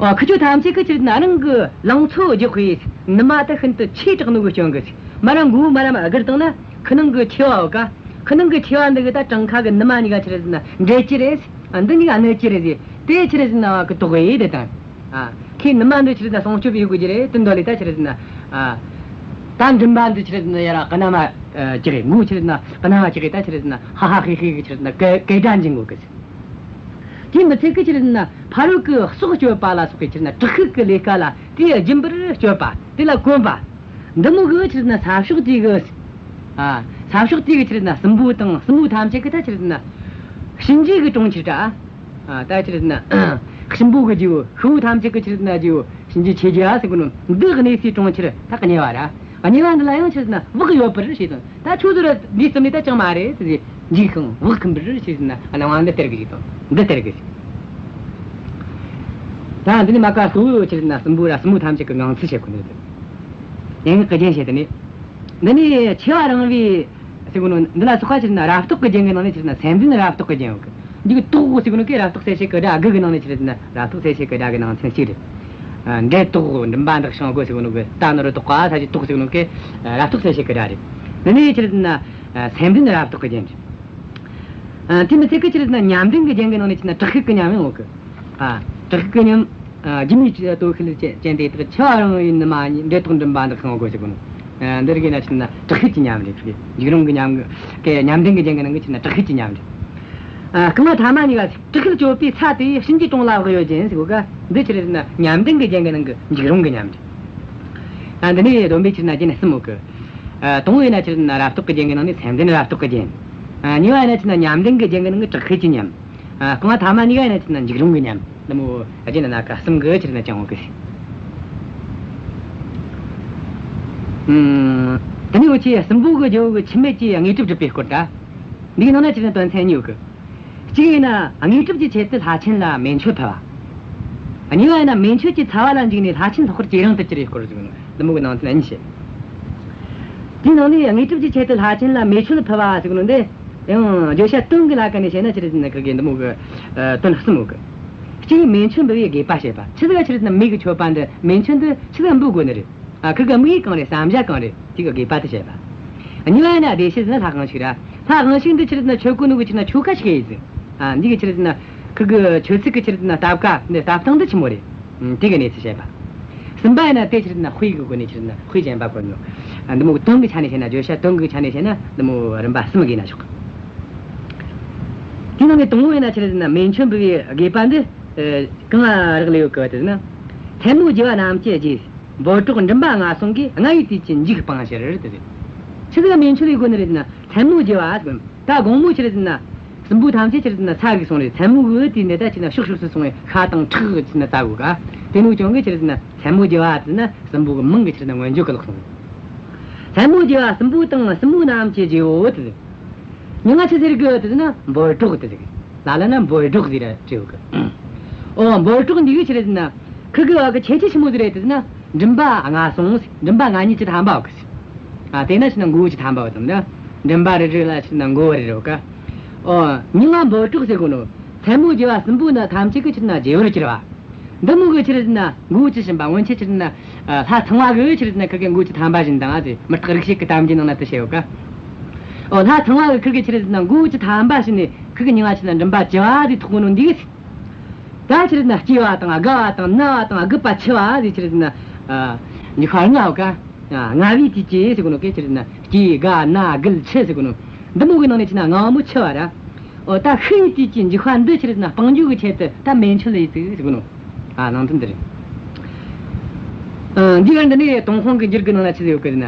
ཨོ། ཁུ་ཆོ་ཐམས་ཅད་ཀྱིས་ཆི་རེད་ཟེར་ན་རང་གི་ལང་ཚོ་རྒྱག་པའི་ནུ་མ་དེ་ཤིན་ཏུ་ཆེ་དྲགས་ནོ་གི་རྐྱེན་གིས་ཟེར། མ་ར་མགོ་བོ་མ་ར་མ་སྒུར་བཏང་ན་ཁོ་རང་གི་མཆེ་བ་ཡོད་ཀ། ཁོ་རང་གི་མཆེ་བ་འདི་གིས་ད་བྲང་ཁ་གི་ནུ་མ་གཉིས་ཀ་ཆི་རེད་ཟེར་ན་འབྲད་རྒྱུ་རེད། ཨ། འདི་གཉིས་ཀ་གནོད་རྒྱུ་རེད་ཟེར། དེ་ཆི་རེད་ཟེར་ན་བ་གི་དོགས་ཡེ་དེ་དང་། ཨ། ཁྱེད་ནུ་མ་འདི་ཆི་རེད་ཟེར་ན་སྲུང་སྐྱོབ་ཡེད་དགོས་རྒྱུ་རེད། དེ་འདོད་ལས་ད་ཆི་རེད་ཟེར་ན། ཨ། ད་མགྲིན་པ་འདི་ཆི་རེད་ཟེར་ན་ཡར་ར་གི་ན་མ་ཨ་ཅིག་རེད། མགོ་ཆི་རེད་ཟེར་ན་གི་ན་མ་ཅིག་རེད། ད་ཆི་རེད་ཟེར་ན་ཧ་ཧ་ཧི་ཧི་གི་ཆི་རེད་ཟེར་ན་སྐད་སྐད་སྒྲ་འབྱིན་དགོས་གི། དེ་མི་ཚད་གི་ཆི་རེད་ཟེར་ན་ཕ་རོལ་གི་སྲོག་གཅོད་པ་ལ་སོགས་པའི་ཆི་རེད་ཟེར་ན་དྲག་ཤུལ་གི་ལས་ཀ་ལ་དེ་སྦྱིན་པར་སྤྱོད་པ། དེ་ལ་གོམས་པ། འདི་མོ་གི་ཆི་རེད་ཟེར་ན་ས་ཕྱོགས་དེ་གི། ཨ། ས་ཕྱོགས་དེ་གི་ཆི་རེད་ཟེར་ན་སྲིན་པོ་དང་སྲིན་མོ་ཐམས་ཅད་གི་ད་ཆི་རེད་ཟེར་ན་གཤིན་རྗེ་གི་གྲོང་ཁྱེར་ད། ཨ། ད་ཆི་རེད་ཟེར་ན་གཤིན་པོ་གི་རྗེ་བོ། ཤི་བོ་ཐམས་ཅད་ཀྱི་ཆི་རེད་ཟེར་ན་རྗེ་བོ། གཤིན་རྗེ་ཆོས་རྒྱལ་ཟེར་གོ་ནོ་འདི་གནས་སའི་གྲོང་ཁྱེར་ད་གཉེ་བ་ར། གཉེ་བ་འདི་ལ་ཡང་ཆི་རེད་ཟེར་ན་བག་ཡོད་པར་བྱས་དང་། ད་ཁྱོད་ཚོ་ར་འདིའི་སེམས་ནས་ད་ཅང་མ་རེད་ཟེར། འཇིགས་ཤིང་བག་འཁུམས་པར་ཆི་རེད་ཟེར་ན་གནང་བ་འདི་སྟེར་གི་ཞིག་དང་། འདི་སྟེར་གི་ཞིག་ད་འདི་ནས་མ་ཀ་གཙོ་བོ་ཆི་རེད་ཟེར་ན་སྲིན་པོ་ར་སྲིན་མོ་ཐམས་ཅད་ཀྱི་ངང་ཚུལ་བཤད་གོ་ནི་རེད། སྙན་ངག་གི་རྒྱན་བཤད་དེ་ནི། འདི་ནི་ཆེ་བ་རིང་བའི་ཟེར་གོ་ནོ་འདི་ལ་སོགས་པ་ཆི་རེད་ཟེར་ན་རབ་རྟོག་གི་རྒྱན་གྱི་ནང་ནས་ཆི་རེད་ཟེར་ན་སེམས་ལྡན་རབ་རྟོག་གི་རྒྱན་ཡོད་གི། འདི་གི་རྟོག་ཟེར་གོ་ནོ་གི་རབ་རྟོག་གསལ་བྱེད་ཀྱི་སྒྲ་དགུ་གི་ནང་ནས་ཆི་རེད་ཟེར་ན་རབ་རྟོག་གསལ་བྱེད་ཀྱི་སྒྲ་གི་ནང་ཚན་གཅིག་རེད། ཨ། འབྲས་རྟོག་མགྲིན་པ་འདེགས་ཤིང་སྒོ་ཟེར་གོ་ནོ་གི་རྟ་ནོར་བུ་རྟོགས་པ་ས་ཆུ་རྟོགས་ཟེར་གོ་ནོ་གི་རབ་རྟོག་གསལ་བྱེད་ཀྱི་སྒྲ་རེད། འདི་ནི་ཆི་རེད་ཟེར་ན་སེམས་ལྡན་རབ་རྟོག་གི་རྒྱན་རེད། ཨ། དེ་མི་ཚད་གི་ཆི་རེད་ཟེར་ན་ཉམས་ལྡན་གྱི་རྒྱན་གྱི་ནང་ནས་ཆི་རེད་ཟེར་ན་དྲག་ཤུལ་གྱི་ཉམས་ཡང་ཡོད་གི། ཨ། དྲག་ཤུལ་གྱི་ཉམས། ཨ། སྒྱུ་མའི་སྟོབས་ཤུགས་ཅན་དེ་དག་ཆེ་བ་རིང་བའི་ནུ་མ་ཉིད། འབྲས་རྟོག་མགྲིན་པ་འདེགས་ཤིང་སྒོ་ཟེར་གོ་ནོ། ཨ། འདི་རིགས་ན་ཆི་རེད་ཟེར་ན་དྲག་ཤུལ་གྱི་ཉམས་རེད། འཇིགས་རུང་གི་ཉམས་གི་ཉམས་ལྡན་གྱི་རྒྱན་གྱི་ནང་གི་ཆི་རེད་ཟེར་ན་དྲག་ཤུལ་གྱི་ཉམས་རེད། ཨ། རྐང་པ་ཐ་མ་གཉིས་ཀ་དྲག་ཤུལ་གཅོད་པའི་ཚྭ་དེ་གཤིན་རྗེའི་གྲོང་ལ་བག་ཡོད་ཅན་ཟེར་གོ་ག། འདི་ཆི་རེད་ཟེར་ན་ཉམས་ལྡན་གྱི་རྒྱན་གྱི་ནང་གི་འཇིགས་རུང་གི་ཉམས་རེད། ཨ། འདི་ནས་སྡོམ་པའི་ཆི་རེད་ཟེར་ན་རྒྱན་གསུམ་ཡོད་གི། ཨ། དང་པོ་ཡིན་ན་ཆི་རེད་ཟེར་ན་རབ་རྟོག་གི་རྒྱན་གྱི་ནང་ནས་སེམས་ལྡན་རབ་རྟོག་གི་རྒྱན། ཨ། གཉིས་པ་ཡིན་ན་ཆི་རེད་ཟེར་ན་ཉམས་ལྡན་གྱི་རྒྱན་གྱི་ནང་གི་དྲག་ཤུལ་གྱི་ཉམས། ཨ། རྐང་པ་ཐ་མ་གཉིས་ཀ་ཡིན་ན་ཆི་རེད་ཟེར་ན་འཇིགས་རུང་གི་ཉམས། འདི་མོ་རྒྱན་སྣ་ཁ་གསུམ་གི་ཆི་རེད་ཟེར་ན་ཅང་ཡོད་གི། ཨུམ། དེ་ནས་འུ་ཆོས་སྲིན་པོ་གི་རྗེ་བོ་གི་འཆི་མེད་ཀྱི་དངོས་གྲུབ་སྒྲུབ་པའི་སྐོར་ད། འདིའི་ནང་ན་ཆི་རེད་ཟེར་ན་དོན་ཚན་གཉིས་ཡོད་གི། གཅིག་ཡིན་ན་དངོས་གྲུབ་ཀྱི་ཆེད་དུ་ལྷ་ཆེན་ལ་མེ་མཆོད་ཕུལ་བ། གཉིས་པ་ཡིན་ན་མེ་མཆོད་ཀྱི་ཚ་བ་ལ་འཇིགས་ནས་ལྷ་ཆེན་ལྷག་པར་ཇེ་རིང་དུ་གྱུར་བའི་སྐོར་ཟེར་གོ་ནོ། འདི་མོ་གི་ནང་དོན་གཉིས་བཤད། དེའི་ནང་ནས་དངོས་གྲུབ་ཀྱི་ཆེད་དུ་ལྷ་ཆེན་ལ་མེ་མཆོད་ཕུལ་བ་ཟེར་གོ་ནོ་འདི། ཡང་བརྗོད་བྱ་དོན་གྱི་ལ་ཁ་ནས་བཤད་ན་ཆི་རེད་ཟེར་ན་ཁིར་གི་འདི་མོ་གི། ཨ། དོན་གསུམ་ཡོད་གི། གཅིག་མེ་མཆོད་འབུལ་བའི་དགོས་པ་བཤད་པ། ཆི་ཟིག་ག་ཆི་རེད་ཟེར་ན་མེ་གི་མཆོད་པ་འདི། མེ་མཆོད་འདི་ཆི་ཟིག་ག་འབུལ་དགོས་ནི་རེད། ཨ། ཁིར་གི་དམིགས་ཡུལ་གང་རེད། བསམ་བྱ་གང་རེད། དེ་གི་དགོས་པ་དེ་བཤད་པ། གཉིས་པ་ཡིན་ན་བདེ་གཤེགས་ཟེར་ན་ལྷ་གང་ཞིག་ར། ལྷ་གང་ཞིག་འདི་ཆི་རེད་ཟེར་ན་མཆོད་གོ་ནོ་གི་ཆི་རེད་ཟེར་ན་ཆོ་ག་ཞིག་ཡིན་ཟིག། ཨ། འདི་གི་ཆི་རེད་ཟེར་ན་ཁིར་གི་མཆོད་ཚིག་གི་ཆི་རེད་ཟེར་ན་སྟབས་ཀ་འདི་སྟབས་སྟངས་འདི་ཆི་མོ་རེད། ཨ། དེ་གི་གནས་ཚུལ་བཤད་པ། གསུམ་པ་ཡིན་ན་དེ་ཆི་རེད་ཟེར་ན་དཔེ་གི་སྒོ་ནས་ཆི་རེད་ཟེར་ན་དཔེ་གཞན་པ་བཀོད་ནོ། ཨ། འདི་མོ་གི་དོན་གི་ཆ་ནས་བཤད་ན། བརྗོད་བྱ་དོན་གི་ཆ་ནས་བཤད་ན་འདི་མོ་རིམ་པ་གསུམ་གི་ན་ཆོག་གི། དེའི་ནང་ནས་དང་པོ་ཡིན་ན་ཆི་རེད་ཟེར་ན་མེ་མཆོད་འབུལ་བའི་དགོས་པ་འདི། ཨ། གང་རག་ལས་ཡོད་གི་བ་དེ་ཟེར་ན། མཚན་མོ་རྒྱུ་བ་རྣམས་ཀྱི་རྗེས། འབོད་སྒྲོགས་མགྲིན་པ་ལྔ་ཟུང་གིས། ལྔ་བའི་དུས་ཀྱི་འཇིགས་སྤང་ཕྱིར་དེ་རེད། ཆི་ཟིག་ག་མེ་མཆོད་ལས་དགོས་ནི་རེད་ཟེར་ན་མཚན་མོ་རྒྱུ་བ་ཟེར། ད་དགོང་མོ་ཆི་རེད་ཟེར་ན་སྲིན་པོ་ཐམས་ཅད་ཆི་རེད་ཟེར་ན་ཚ་གི་སོང་རེད། མཚན་མོ་གི་དུས་ནས་ད་ཆི་རེད་ཟེར་ན་ཕྱོགས་ཕྱོགས་སུ་སོང་བས་ཤ་དང་ཁྲག་གིས་ཆི་རེད་ཟེར་ན་ཚ་གོ་ག། དེ་ནོ་ཅང་གི་ཆི་རེད་ཟེར་ན་མཚན་མོ་རྒྱུ་བ་ཟེར་ན་སྲིན་པོ་གི་མིང་གི་ཆི་རེད་ཟེར་ན་མངོན་བརྗོད་གི་ལོག་སོང་རེད། མཚན་མོ་རྒྱུ་བ་སྲིན་པོ་དང་སྲིན་མོ་རྣམས་ཀྱི་རྗེ་བོ་དེ། མྱིང་ང་ཆི་ཟེར་གི་དེ་ཟེར་ན་འབོད་སྒྲོགས་དེ་ཟེར་གི། ལ་ལ་ན་འབོད་སྒྲོགས་ཟེར་ར་བྲིས་ཡོད་གི། ཨོ། འབོད་སྒྲོགས་འདི་གི་ཆི་རེད་ཟེར་ན་ཁིར་གི་བ་གི་ཁྱད་ཆོས་ཆི་མོ་ཟིག་རེད་དེ་ཟེར་ན། མགྲིན་པ་ལྔ་ཟུང་ཟེར། མགྲིན་པ་ལྔ་གཉིས་ཀྱི་ཐམ་པ་ཡོད་གི་ཟེར། ཨ། དེ་ན་ཆི་རེད་ཟེར་ན་མགོ་བོ་གི་ཐམ་པ་ཡོད་དམ་ན། མགྲིན་པ་རེ་རེ་ལ་ཆི་རེད་ཟེར་ན་མགོ་བོ་རེ་རེ་ཡོད་ག། ཨོ། མྱིང་ང་འབོད་སྒྲོགས་ཟེར་གོ་ནོ། མཚན་མོ་རྒྱུ་བ་སྲིན་པོ་ན་ཐམས་ཅད་གི་ཆི་རེད་ཟེར་ན་རྗེ་བོར་གྱུར་བ། འདི་མོ་གི་ཆི་རེད་ཟེར་ན་མགོ་བོ་གི་བཞིན་པ། སྔོན་ཆད་ཆི་རེད་ཟེར་ན། ཨ། ལྷ་ཚངས་པ་གི་ཆི་རེད་ཟེར་ན་ཁིར་གི་མགོ་བོ་གི་ཐམ་པ་བཞིན་དང་ཨ་ཟེར། མུ་སྟེགས་རིག་བྱེད་ཀྱི་གཏམ་རྒྱུད་ནང་ན་དེ་བཤད་ཡོད་ག། ཨོ། ལྷ་ཚངས་པ་གི་ཁིར་གི་ཆི་རེད་ཟེར་ན་མགོ་བོ་གི་ཐམ་པ་བཞིན་ནས་ཁིར་གི་མྱིང་ང་ཆི་རེད་ཟེར་ན་མགྲིན་པ་བཅུ་བ་ཟེར་ཐོགས་གོ་ནོ་འདི་གི་ཟེར། ད་ཆི་རེད་ཟེར་ན་སྐྱེ་བ་དང་རྒ་བ་དང་ན་བ་དང་རྒུད་པ་འཆི་བ་ཟེར་ཆི་རེད་ཟེར་ན། ཨ། འཇིགས་པ་ལྔ་ཡོད་ག། ཨ། ལྔ་བའི་དུས་ཀྱི་ཟེར་གོ་ནོ་གི་ཆི་རེད་ཟེར་ན་སྐྱེ་རྒ་ན་རྒུད་འཆི་ཟེར་གོ་ནོ། འདི་མོ་གི་ནང་ནས་ཆི་རེད་ཟེར་ན་ལྔ་བ་མོ་འཆི་བ་ར། ཨོ། ད་ཤི་བའི་དུས་ཀྱི་འཇིགས་པ་འདི་ཆི་རེད་ཟེར་ན་སྤང་རྒྱུ་གི་ཆེད་དུ་ད་མེ་མཆོད་ལས་ཟིག་ཟེར་གོ་ནོ། ཨ། ནང་དོན་འདི་རེད། ཨ། འདི་ག་འདི་ནས་ཏུན་ཧོང་གི་འགྱུར་གི་ནང་ལ་ཆི་ཟིག་ཡོད་གི་ཟེར་ན།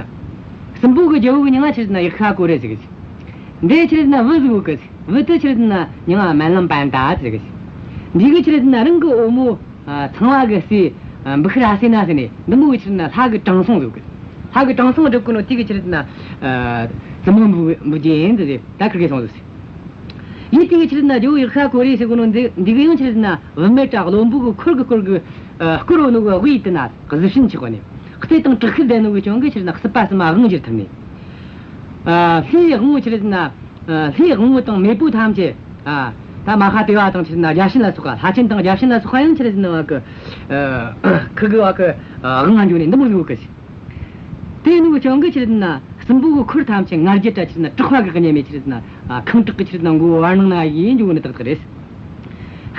སྲིན་པོ་གི་རྒྱལ་པོ་གི་མྱིང་ང་ཆི་རེད་ཟེར་ན་ཡེ་ཤ་ཀོ་རེ་ཟེར་གི་ཟེར། འདི་ཆི་རེད་ཟེར་ན་བུ་ཟིག་ཡོད་གི་ཟེར། བུ་དེ་ཆི་རེད་ཟེར་ན་མྱིང་ང་སྨན་བླའི་པཱན་ཏ་ཟེར་གི་ཟེར། འདི་གི་ཆི་རེད་ཟེར་ན་རང་གི་བུ་མོ། ཨ། ཚངས་པ་གི་སྲས། ཨ། འབུ་ཤི་ར་སེ་ན་ཟེར་ནས་འདི་མོ་གི་ཆི་རེད་ཟེར་ན་ལྷ་གི་དྲང་སྲོང་ཟིག་ཡོད་གི། ལྷ་གི་དྲང་སྲོང་སྒྲུབ་གོ་ནོ་དེ་གི་ཆི་རེད་ཟེར་ན། ཨ། བཙུན་མོ་འབུ་འབུ་རྒྱན་ཡིན་ཟེར། ད་ཁིར་གི་སོང་ཟིག་ཟེར། ཡུལ་དེའི་ཆི་རེད་ཟེར་ན་རྒྱལ་པོ་ཡེ་ཤ་ཀོ་རེ་ཟེར་གོ་ནོ་འདི་འདི་གི་ཡང་ཆི་རེད་ཟེར་ན་བུད་མེད་དྲ་བློན་པོ་གི་འཁོར་གི་སྐོར་གི། ཨ། སྐོར་བ་ནོ་གི་དབུས་དེ་ན་གཟི་བྱིན་ཆགས་ནས་རྩེ་དང་དྲག་ཤུལ་ལྡན་ནོ་གི་ཅང་གི་ཆི་རེད་ཟེར་ན་སྲིད་པ་གསུམ་དབང་བསྒྱུར་ཐུབ་ནས། ཨ། ལྷའི་དབང་པོ་ཆི་རེད་ཟེར་ན། ཨ། ལྷའི་དབང་པོ་དང་མེས་པོ་ཐམས་ཅད། ཨ། ད་མ་ཧཱ་དེ་བ་དང་ཆི་རེད་ཟེར་ན་བརྒྱ་བྱིན་ལ་སོགས་པ། ལྷ་ཆེན་དང་བརྒྱ་བྱིན་ལ་སོགས་པ་ཡང་ཆི་རེད་ཟེར་ན་བ་གི། ཨ། ཁིར་གི་བ་གི། ཨ། དབང་ང་འགྱོ་ནས་འདི་མོ་ཟིག་ཡོད་གི་ཟེར། དེ་ནུ་ཅང་གི་ཆི་རེད་ཟེར་ན་སྲིན་པོ་གི་འཁོར་ཐམས་ཅད་ང་རྒྱལ་དྲ་ཆི་རེད་ཟེར་ན་དྲེགས་པ་གིས་མཉེན་མེད་ཆི་རེད་ཟེར་ན། ཨ། ཁེངས་དྲེགས་གི་ཆི་རེད་ཟེར་ན་མགོ་བོ་བར་སྣང་ན་ཡེ་འགྱོ་གོ་ནི་ཏག་ཏག་རེད།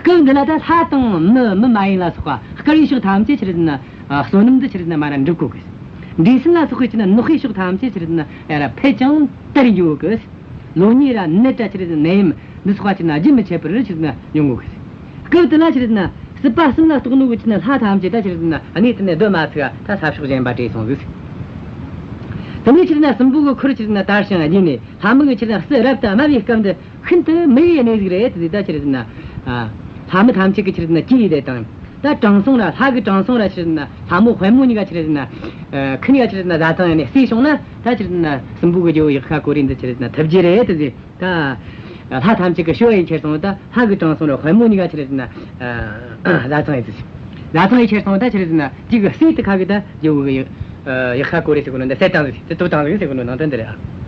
སྐབས་འདི་ལ་ད་ལྷ་དང་མི་མི་མ་ཡིན་ལ་སོགས་པ་དཀར་བའི་ཕྱོགས་ཐམས་ཅད་ཆི་རེད་ཟེར་ན། ཨ། བསོད་ནམས་འདི་ཆི་རེད་ཟེར་ན་མར་ར་འགྲུབ་གོ་གི། འདྲེ་སྲིན་ལ་སོགས་པའི་ཆི་རེད་ཟེར་ན་ནག་པོའི་ཕྱོགས་ཐམས་ཅད་ཆི་རེད་ཟེར་ན་ཡར་ར་འཕེལ་ཅིང་དར་འགྱོ་གི། ལོ་ཉེས་ར་ནད་ར་ཆི་རེད་ཟེར་ན་ནད་ཡམས་འདི་སོགས་པ་ཆི་རེད་ཟེར་ན་རྒྱུན་མི་ཆད་པར་ཆི་རེད་ཟེར་ན་ཡོང་གོ་གི། སྐབས་དེ་ལ་ཆི་རེད་ཟེར་ན་སྲིད་པ་གསུམ་ལ་གཏོགས་ནོ་གི་ཆི་རེད་ཟེར་ན་ལྷ་ཐམས་ཅད་ད་ཆི་རེད་ཟེར་ན་གནས་དེ་ནས་སྡོད་མ་ཚུགས་ད་ས་ཕྱོགས་གཞན་པ་བྲོས་སོང་ཟིག། དེ་ནས་ཆི་རེད་ཟེར་ན་སྲིན་པོ་གི་འཁོར་ཆི་རེད་ཟེར་ན་དར་ཞིང་རྒྱས་ནས་ལྷ་མི་གི་ཆི་རེད་ཟེར་ན་སྲིད་རབ་ཏུ་དམའ་བའི་སྐབས་འདི། ཤིན་ཏུ་མི་ཡི་གནས་ཟིག་རེད་དེ། ད་ཆི་རེད་ཟེར་ན། ཨ། ལྷ་མི་ཐམས་ཅད་ཀྱི་ཆི་རེད་ཟེར་ན་སྐྱེ་ཡི་དེ་དང་། ད་དྲང་སྲོང་ར་ལྷ་གི་དྲང་སྲོང་ར་ཆི་རེད་ཟེར་ན་ལྷ་མོ་དཔལ་མོ་གཉིས་ཀ་ཆི་རེད་ཟེར་ན། ཨ། ཁི་གཉིས་ཀ་ཆི་རེད་ཟེར་ན་བཟའ་ཚང་ཡིན་ནས་བསྲེས་བྱུང་ན། ད་ཆི་རེད་ཟེར་ན་སྲིན་པོ་གི་རྒྱལ་པོ་ཡག་ཤ་ཀོ་རེ་འདི་ཆི་རེད་ཟེར་ན་ཐུབ་རྒྱུ་རེད་དེ། ད་ལྷ་ཐམས་ཅད་ཀྱི་སྤྱོད་པ་ཡི་ཁྱེར་སོང་ད་ལྷ་གི་དྲང་སྲོང་ར་དཔལ་མོ་གཉིས་ཀ་ཆི་རེད་ཟེར་ན། ཨ། བཟའ་ཚང་ཡིན་ཟིག། བཟའ་ཚང་ཡི་ཁྱེར་སོང་ད་ཆི་རེད་ཟེར་ན་དེ་གི་སྲས་དེ་ཁ་གི་ད་རྒྱལ་པོ་གི་ཡག་ཤ་ཀོ་རེ་ཟེར་གོ་ནོ་འདི་བསད་བཏང་ཟིག། དེ་བཏུལ་བཏང་ཟིག་ཟེར་གོ་ནོ་ནང་དོན་འདི་རེད། ཨ།